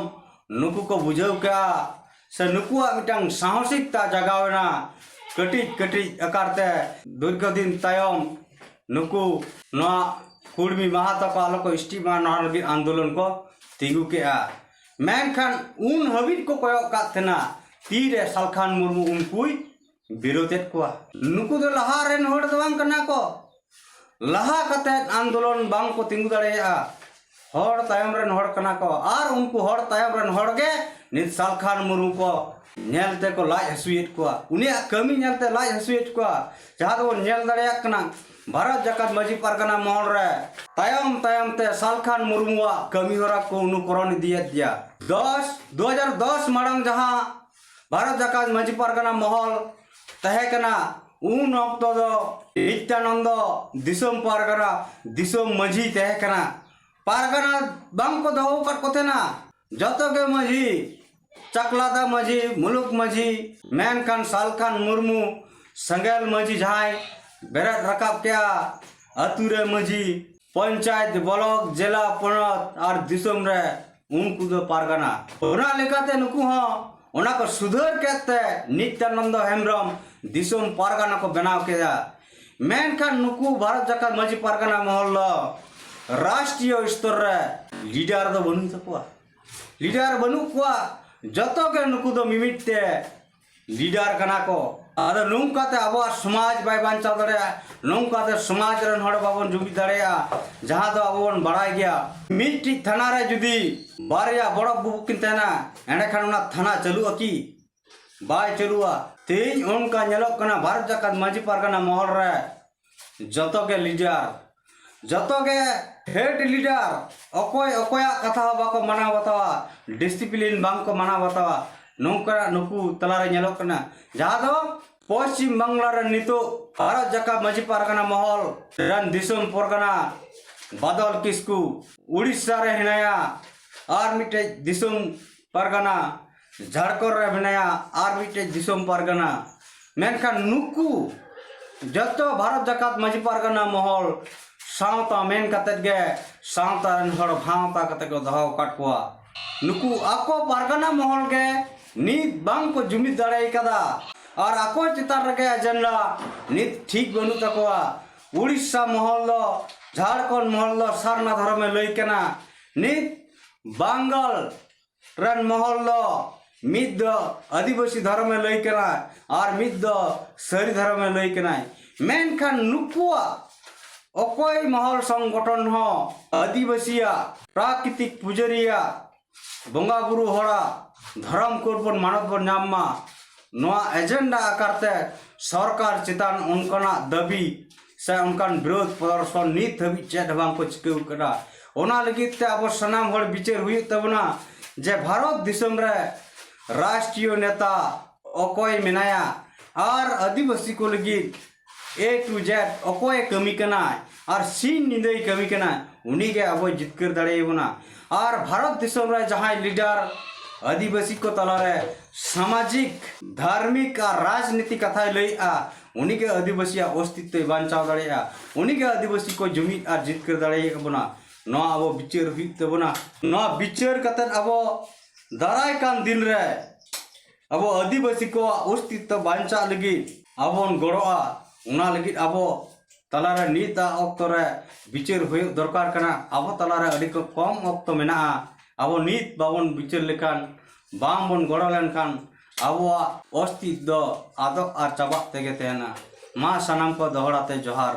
ᱱᱩᱠᱩ ᱠᱚ ᱵᱩᱡᱷᱟᱹᱣ ᱠᱮᱜᱼᱟ, ᱥᱮ ᱱᱩᱠᱩᱣᱟᱜ ᱢᱤᱫᱴᱟᱝ ᱥᱟᱦᱚᱥᱤᱠᱛᱟ ᱡᱟᱜᱟᱣ ᱮᱱᱟ᱾ ᱠᱟᱹᱴᱤᱡ ᱠᱟᱹᱴᱤᱡ ᱟᱠᱟᱨ ᱛᱮ ᱫᱤᱨᱜᱷᱚ ᱫᱤᱱ ᱛᱟᱭᱚᱢ ᱱᱩᱠᱩ ᱱᱚᱣᱟ ᱠᱩᱲᱢᱤ ᱢᱟᱦᱟ ᱛᱟᱠᱚ ᱟᱞᱚ ᱠᱚ ᱥᱴᱤ ᱢᱟ, ᱱᱚᱣᱟ ᱞᱟᱹᱜᱤᱫ ᱟᱱᱫᱳᱞᱚᱱ ᱠᱚ ᱛᱤᱸᱜᱩ ᱠᱮᱜᱼᱟ᱾ ᱢᱮᱱᱠᱷᱟᱱ ᱩᱱ ᱦᱟᱹᱵᱤᱡ ᱠᱚ ᱠᱚᱭᱚᱜ ᱠᱟᱜ ᱛᱟᱦᱮᱱᱟ, ᱛᱤᱨᱮ ᱥᱟᱞᱠᱷᱟᱱ ᱢᱩᱨᱢᱩ ᱩᱱᱠᱩᱭ ᱵᱤᱨᱳᱫᱮᱫ ᱠᱚᱣᱟ᱾ ᱱᱩᱠᱩ ᱫᱚ ᱞᱟᱦᱟ ᱨᱮᱱ ᱦᱚᱲ ᱫᱚ ᱵᱟᱝ ᱠᱟᱱᱟ ᱠᱚ, ᱞᱟᱦᱟ ᱠᱟᱛᱮᱫ ᱟᱱᱫᱳᱞᱚᱱ ᱵᱟᱝ ᱠᱚ ᱛᱤᱸᱜᱩ ᱫᱟᱲᱮᱭᱟᱜᱼᱟ᱾ ᱦᱚᱲ ᱛᱟᱭᱚᱢ ᱨᱮᱱ ᱦᱚᱲ ᱠᱟᱱᱟ ᱠᱚ, ᱟᱨ ᱩᱱᱠᱩ ᱦᱚᱲ ᱛᱟᱭᱚᱢ ᱨᱮᱱ ᱦᱚᱲ ᱜᱮ ᱱᱤᱛ ᱥᱟᱞᱠᱷᱟᱱ ᱢᱩᱨᱢᱩ ᱠᱚ ᱧᱮᱞ ᱛᱮᱠᱚ ᱞᱟᱡ ᱦᱟᱹᱥᱩᱭᱮᱫ ᱠᱚᱣᱟ, ᱩᱱᱤᱭᱟᱜ ᱠᱟᱹᱢᱤ ᱧᱮᱞ ᱛᱮ ᱞᱟᱡ ᱦᱟᱹᱥᱩᱭᱮᱫ ᱠᱚᱣᱟ᱾ ᱡᱟᱦᱟᱸ ᱫᱚᱵᱚᱱ ᱧᱮᱞ ᱫᱟᱲᱮᱭᱟᱜ ᱠᱟᱱᱟ, ᱵᱷᱟᱨᱚᱛ ᱡᱟᱠᱟᱛ ᱢᱟᱹᱡᱷᱤ ᱯᱟᱨᱜᱟᱱᱟ ᱢᱚᱦᱚᱞ ᱨᱮ ᱛᱟᱭᱚᱢ ᱛᱟᱭᱚᱢ ᱛᱮ ᱥᱟᱞᱠᱷᱟᱱ ᱢᱩᱨᱢᱩᱣᱟᱜ ᱠᱟᱹᱢᱤ ᱦᱚᱨᱟ ᱠᱚ ᱚᱱᱩᱠᱚᱨᱚᱱ ᱤᱫᱤᱭᱮᱫ ᱜᱮᱭᱟ᱾ ᱫᱚᱥ, ᱫᱩ ᱦᱟᱡᱟᱨ ᱫᱚᱥ ᱢᱟᱲᱟᱝ ᱡᱟᱦᱟᱸ ᱵᱷᱟᱨᱚᱛ ᱡᱟᱠᱟᱛ ᱢᱟᱹᱡᱷᱤ ᱯᱟᱨᱜᱟᱱᱟ ᱢᱚᱦᱚᱞ ᱛᱟᱦᱮᱸ ᱠᱟᱱᱟ, ᱩᱱ ᱚᱠᱛᱚ ᱫᱚ ᱱᱤᱛᱭᱟᱱᱚᱱᱫᱚ ᱫᱤᱥᱚᱢ ᱯᱟᱨᱜᱟᱱᱟ, ᱫᱤᱥᱚᱢ ᱢᱟᱹᱡᱷᱤ ᱛᱟᱦᱮᱸ ᱠᱟᱱᱟ᱾ ᱯᱟᱨᱜᱟᱱᱟ ᱵᱟᱝ ᱠᱚ ᱫᱚᱦᱚ ᱟᱠᱟᱫ ᱠᱚ ᱛᱟᱦᱮᱱᱟ, ᱡᱚᱛᱚ ᱜᱮ ᱢᱟᱹᱡᱷᱤ, ᱪᱟᱠᱞᱟᱫᱟ ᱢᱟᱹᱡᱷᱤ, ᱢᱩᱞᱩᱠ ᱢᱟᱹᱡᱷᱤ, ᱢᱮᱱᱠᱷᱟᱱ ᱥᱟᱞᱠᱷᱟᱱ ᱢᱩᱨᱢᱩ ᱥᱮᱸᱜᱮᱞ ᱢᱟᱹᱡᱷᱤ ᱡᱟᱦᱟᱸᱭ ᱵᱮᱨᱮᱫ ᱨᱟᱠᱟᱵ ᱠᱮᱜᱼᱟ, ᱟᱹᱛᱩ ᱨᱮ ᱢᱟᱹᱡᱷᱤ, ᱯᱚᱧᱪᱟᱭᱮᱛ, ᱵᱞᱚᱠ, ᱡᱮᱞᱟ, ᱯᱚᱱᱚᱛ ᱟᱨ ᱫᱤᱥᱚᱢ ᱨᱮ ᱩᱱᱠᱩ ᱫᱚ ᱯᱟᱨᱜᱟᱱᱟ᱾ ᱚᱱᱟ ᱞᱮᱠᱟᱛᱮ ᱱᱩᱠᱩ ᱦᱚᱸ ᱚᱱᱟ ᱠᱚ ᱥᱩᱫᱷᱟᱹᱨ ᱠᱮᱫ ᱛᱮ ᱱᱤᱛᱭᱟᱱᱚᱱᱫᱚ ᱦᱮᱢᱵᱨᱚᱢ ᱫᱤᱥᱚᱢ ᱯᱟᱨᱜᱟᱱᱟ ᱠᱚ ᱵᱮᱱᱟᱣ ᱠᱮᱫᱟ᱾ ᱢᱮᱱᱠᱷᱟᱱ ᱱᱩᱠᱩ ᱵᱷᱟᱨᱚᱛ ᱡᱟᱠᱟᱛ ᱢᱟᱹᱡᱷᱤ ᱯᱟᱨᱜᱟᱱᱟ ᱢᱚᱦᱚᱞ ᱫᱚ ᱨᱟᱥᱴᱨᱤᱭᱚ ᱥᱛᱚᱨ ᱨᱮ ᱞᱤᱰᱟᱨ ᱫᱚ ᱵᱟᱹᱱᱩᱜ ᱛᱟᱠᱚᱣᱟ, ᱞᱤᱰᱟᱨ ᱵᱟᱹᱱᱩᱜ ᱠᱚᱣᱟ᱾ ᱡᱚᱛᱚ ᱜᱮ ᱱᱩᱠᱩ ᱫᱚ ᱢᱤᱢᱤᱫ ᱛᱮ ᱞᱤᱰᱟᱨ ᱠᱟᱱᱟ ᱠᱚ᱾ ᱟᱫᱚ ᱱᱚᱝᱠᱟᱛᱮ ᱟᱵᱚᱣᱟᱜ ᱥᱚᱢᱟᱡᱽ ᱵᱟᱭ ᱵᱟᱧᱪᱟᱣ ᱫᱟᱲᱮᱭᱟᱜᱼᱟ, ᱱᱚᱝᱠᱟᱛᱮ ᱥᱚᱢᱟᱡᱽ ᱨᱮᱱ ᱦᱚᱲ ᱵᱟᱵᱚᱱ ᱡᱩᱢᱤᱫ ᱫᱟᱲᱮᱭᱟᱜᱼᱟ᱾ ᱡᱟᱦᱟᱸ ᱫᱚ ᱟᱵᱚ ᱵᱚᱱ ᱵᱟᱲᱟᱭ ᱜᱮᱭᱟ, ᱢᱤᱫᱴᱤᱡ ᱛᱷᱟᱱᱟ ᱨᱮ ᱡᱩᱫᱤ ᱵᱟᱨᱭᱟ ᱵᱚᱲᱚ ᱵᱟᱹᱵᱩ ᱠᱤᱱ ᱛᱟᱦᱮᱱᱟ, ᱮᱸᱰᱮᱠᱷᱟᱱ ᱚᱱᱟ ᱛᱷᱟᱱᱟ ᱪᱟᱹᱞᱩᱜᱼᱟ ᱠᱤ? ᱵᱟᱭ ᱪᱟᱹᱞᱩᱜᱼᱟ᱾ ᱛᱮᱦᱮᱧ ᱚᱱᱠᱟ ᱧᱮᱞᱚᱜ ᱠᱟᱱᱟ, ᱵᱷᱟᱨᱚᱛ ᱡᱟᱠᱟᱛ ᱢᱟᱹᱡᱷᱤ ᱯᱟᱨᱜᱟᱱᱟ ᱢᱚᱦᱚᱞ ᱨᱮ ᱡᱚᱛᱚ ᱜᱮ ᱞᱤᱰᱟᱨ, ᱡᱚᱛᱚ ᱜᱮ ᱦᱮᱰ ᱞᱤᱰᱟᱨ, ᱚᱠᱚᱭ ᱚᱠᱚᱭᱟᱜ ᱠᱟᱛᱷᱟ ᱦᱚᱸ ᱵᱟᱠᱚ ᱢᱟᱱᱟᱣ ᱵᱟᱛᱟᱣᱟ, ᱰᱤᱥᱤᱯᱞᱤᱱ ᱵᱟᱝ ᱠᱚ ᱢᱟᱱᱟᱣ ᱵᱟᱛᱟᱣᱟ᱾ ᱱᱚᱝᱠᱟᱱᱟᱜ ᱱᱩᱠᱩ ᱛᱟᱞᱟᱨᱮ ᱧᱮᱞᱚᱜ ᱠᱟᱱᱟ, ᱡᱟᱦᱟᱸ ᱫᱚ ᱯᱚᱥᱪᱤᱢ ᱵᱟᱝᱞᱟ ᱨᱮ ᱱᱤᱛᱚᱜ ᱵᱷᱟᱨᱚᱛ ᱡᱟᱠᱟᱛ ᱢᱟᱹᱡᱷᱤ ᱯᱟᱨᱜᱟᱱᱟ ᱢᱚᱦᱚᱞ ᱨᱮᱱ ᱫᱤᱥᱚᱢ ᱯᱟᱨᱜᱟᱱᱟ ᱵᱟᱫᱚᱞ ᱠᱤᱥᱠᱩ ᱩᱲᱤᱥᱥᱟ ᱨᱮ ᱦᱮᱱᱟᱭᱟ, ᱟᱨ ᱢᱤᱫᱴᱮᱡ ᱫᱤᱥᱚᱢ ᱯᱟᱨᱜᱟᱱᱟ ᱡᱷᱟᱲᱠᱷᱚᱸᱰ ᱨᱮ ᱢᱮᱱᱟᱭᱟ, ᱟᱨ ᱢᱤᱫᱴᱮᱡ ᱫᱤᱥᱚᱢ ᱯᱟᱨᱜᱟᱱᱟ᱾ ᱢᱮᱱᱠᱷᱟᱱ ᱱᱩᱠᱩ ᱡᱚᱛᱚ ᱵᱷᱟᱨᱚᱛ ᱡᱟᱠᱟᱛ ᱢᱟᱹᱡᱷᱤ ᱯᱟᱨᱜᱟᱱᱟ ᱢᱚᱦᱚᱞ ᱥᱟᱶᱛᱟ ᱢᱮᱱ ᱠᱟᱛᱮᱫ ᱜᱮ ᱥᱟᱶᱛᱟ ᱨᱮᱱ ᱦᱚᱲ ᱵᱷᱟᱶᱛᱟ ᱠᱟᱛᱮ ᱠᱚ ᱫᱚᱦᱚ ᱟᱠᱟᱫ ᱠᱚᱣᱟ᱾ ᱱᱩᱠᱩ ᱟᱠᱚ ᱯᱟᱨᱜᱟᱱᱟ ᱢᱚᱦᱚᱞ ᱜᱮ ᱱᱤᱛ ᱵᱟᱝ ᱠᱚ ᱡᱩᱢᱤᱫ ᱫᱟᱲᱮ ᱠᱟᱫᱟ, ᱟᱨ ᱟᱠᱚ ᱪᱮᱛᱟᱱ ᱨᱮᱜᱮ ᱮᱡᱮᱱᱰᱟ ᱱᱤᱛ ᱴᱷᱤᱠ ᱵᱟᱹᱱᱩᱜ ᱛᱟᱠᱚᱣᱟ᱾ ᱩᱲᱤᱥᱥᱟ ᱢᱚᱦᱚᱞ ᱫᱚ, ᱡᱷᱟᱲᱠᱷᱚᱸᱰ ᱢᱚᱦᱚᱞ ᱫᱚ ᱥᱟᱨᱱᱟ ᱫᱷᱚᱨᱚᱢᱮ ᱞᱟᱹᱭ ᱠᱟᱱᱟ᱾ ᱱᱤᱛ ᱵᱟᱝᱜᱟᱞ ᱨᱮᱱ ᱢᱚᱦᱚᱞ ᱫᱚ ᱢᱤᱫ ᱫᱚ ᱟᱹᱫᱤᱵᱟᱹᱥᱤ ᱫᱷᱚᱨᱚᱢᱮ ᱞᱟᱹᱭ ᱠᱟᱱᱟ, ᱟᱨ ᱢᱤᱫ ᱫᱚ ᱥᱟᱹᱨᱤ ᱫᱷᱚᱨᱚᱢᱮ ᱞᱟᱹᱭ ᱠᱟᱱᱟᱭ᱾ ᱢᱮᱱᱠᱷᱟᱱ ᱱᱩᱠᱩᱣᱟᱜ ᱚᱠᱚᱭ ᱢᱚᱦᱚᱞ ᱥᱚᱝᱜᱚᱴᱷᱚᱱ ᱦᱚᱸ ᱟᱹᱫᱤᱵᱟᱹᱥᱤᱭᱟᱜ ᱯᱨᱟᱠᱨᱤᱛᱤᱠ ᱯᱩᱡᱟᱹᱨᱤᱭᱟᱜ ᱵᱚᱸᱜᱟ ᱵᱩᱨᱩ ᱦᱚᱲᱟᱜ ᱫᱷᱚᱨᱚᱢ ᱠᱳᱰ ᱵᱚᱱ ᱢᱟᱱᱚᱛ ᱵᱚᱱ ᱧᱟᱢ ᱢᱟ, ᱱᱚᱣᱟ ᱮᱡᱮᱱᱰᱟ ᱟᱠᱟᱨ ᱛᱮ ᱥᱚᱨᱠᱟᱨ ᱪᱮᱛᱟᱱ ᱚᱱᱠᱟᱱᱟᱜ ᱫᱟᱹᱵᱤ ᱥᱮ ᱚᱱᱠᱟᱱ ᱵᱤᱨᱳᱫᱷ ᱯᱨᱚᱫᱚᱨᱥᱚᱱ ᱱᱤᱛ ᱦᱟᱹᱵᱤᱡ ᱪᱮᱫ ᱦᱚᱸ ᱵᱟᱝ ᱠᱚ ᱪᱤᱠᱟᱹᱣ ᱠᱟᱫᱟ᱾ ᱚᱱᱟ ᱞᱟᱹᱜᱤᱫ ᱛᱮ ᱟᱵᱚ ᱥᱟᱱᱟᱢ ᱦᱚᱲ ᱵᱤᱪᱟᱹᱨ ᱦᱩᱭᱩᱜ ᱛᱟᱵᱚᱱᱟ ᱡᱮ ᱵᱷᱟᱨᱚᱛ ᱫᱤᱥᱚᱢ ᱨᱮ ᱨᱟᱥᱴᱨᱤᱭᱚ ᱱᱮᱛᱟ ᱚᱠᱚᱭ ᱢᱮᱱᱟᱭᱟ ᱟᱨ ᱟᱹᱫᱤᱵᱟᱹᱥᱤ ᱠᱚ ᱞᱟᱹᱜᱤᱫ A to Z ᱚᱠᱚᱭᱮ ᱠᱟᱹᱢᱤ ᱠᱟᱱᱟᱭ ᱟᱨ ᱥᱤᱧ ᱧᱤᱫᱟᱹᱭ ᱠᱟᱹᱢᱤ ᱠᱟᱱᱟᱭ, ᱩᱱᱤᱜᱮ ᱟᱵᱚᱭ ᱡᱤᱛᱠᱟᱹᱨ ᱫᱟᱲᱮᱭᱟᱵᱚᱱᱟ᱾ ᱟᱨ ᱵᱷᱟᱨᱚᱛ ᱫᱤᱥᱚᱢ ᱨᱮ ᱡᱟᱦᱟᱸᱭ ᱞᱤᱰᱟᱨ ᱟᱹᱫᱤᱵᱟᱹᱥᱤ ᱠᱚ ᱛᱟᱞᱟᱨᱮ ᱥᱟᱢᱟᱡᱤᱠ, ᱫᱷᱟᱨᱢᱤᱠ ᱟᱨ ᱨᱟᱡᱽᱱᱤᱛᱤ ᱠᱟᱛᱷᱟᱭ ᱞᱟᱹᱭᱮᱜᱼᱟ, ᱩᱱᱤᱜᱮ ᱟᱹᱫᱤᱵᱟᱹᱥᱤᱭᱟᱜ ᱚᱥᱛᱤᱛᱛᱚᱭ ᱵᱟᱧᱪᱟᱣ ᱫᱟᱲᱮᱭᱟᱜᱼᱟ, ᱩᱱᱤᱜᱮ ᱟᱹᱫᱤᱵᱟᱹᱥᱤ ᱠᱚ ᱡᱩᱢᱤᱫ ᱟᱨ ᱡᱤᱛᱠᱟᱹᱨ ᱫᱟᱲᱮᱭᱟᱵᱚᱱᱟ᱾ ᱱᱚᱣᱟ ᱟᱵᱚ ᱵᱤᱪᱟᱹᱨ ᱦᱩᱭᱩᱜ ᱛᱟᱵᱚᱱᱟ᱾ ᱱᱚᱣᱟ ᱵᱤᱪᱟᱹᱨ ᱠᱟᱛᱮᱫ ᱟᱵᱚ ᱫᱟᱨᱟᱭ ᱠᱟᱱ ᱫᱤᱱ ᱨᱮ ᱟᱵᱚ ᱟᱹᱫᱤᱵᱟᱹᱥᱤ ᱠᱚᱣᱟᱜ ᱚᱥᱛᱤᱛᱛᱚ ᱵᱟᱧᱪᱟᱜ ᱞᱟᱹᱜᱤᱫ ᱟᱵᱚ ᱵᱚᱱ ᱜᱚᱲᱚᱜᱼᱟ᱾ ᱚᱱᱟ ᱞᱟᱹᱜᱤᱫ ᱟᱵᱚ ᱛᱟᱞᱟᱨᱮ ᱱᱤᱛᱟᱜ ᱚᱠᱛᱚ ᱨᱮ ᱵᱤᱪᱟᱹᱨ ᱦᱩᱭᱩᱜ ᱫᱚᱨᱠᱟᱨ ᱠᱟᱱᱟ᱾ ᱟᱵᱚ ᱛᱟᱞᱟᱨᱮ ᱟᱹᱰᱤ ᱠᱚ ᱠᱚᱢ ᱚᱠᱛᱚ ᱢᱮᱱᱟᱜᱼᱟ᱾ ᱟᱵᱚ ᱱᱤᱛ ᱵᱟᱵᱚᱱ ᱵᱤᱪᱟᱹᱨ ᱞᱮᱠᱷᱟᱱ, ᱵᱟᱝ ᱵᱚᱱ ᱜᱚᱲᱚ ᱞᱮᱱᱠᱷᱟᱱ ᱟᱵᱚᱣᱟᱜ ᱚᱥᱛᱤᱛᱛᱚ ᱫᱚ ᱟᱫᱚᱜ ᱟᱨ ᱪᱟᱵᱟᱜ ᱛᱮᱜᱮ ᱛᱟᱦᱮᱱᱟ᱾ ᱢᱟ ᱥᱟᱱᱟᱢ ᱠᱚ ᱫᱚᱦᱲᱟ ᱛᱮ ᱡᱚᱦᱟᱨ᱾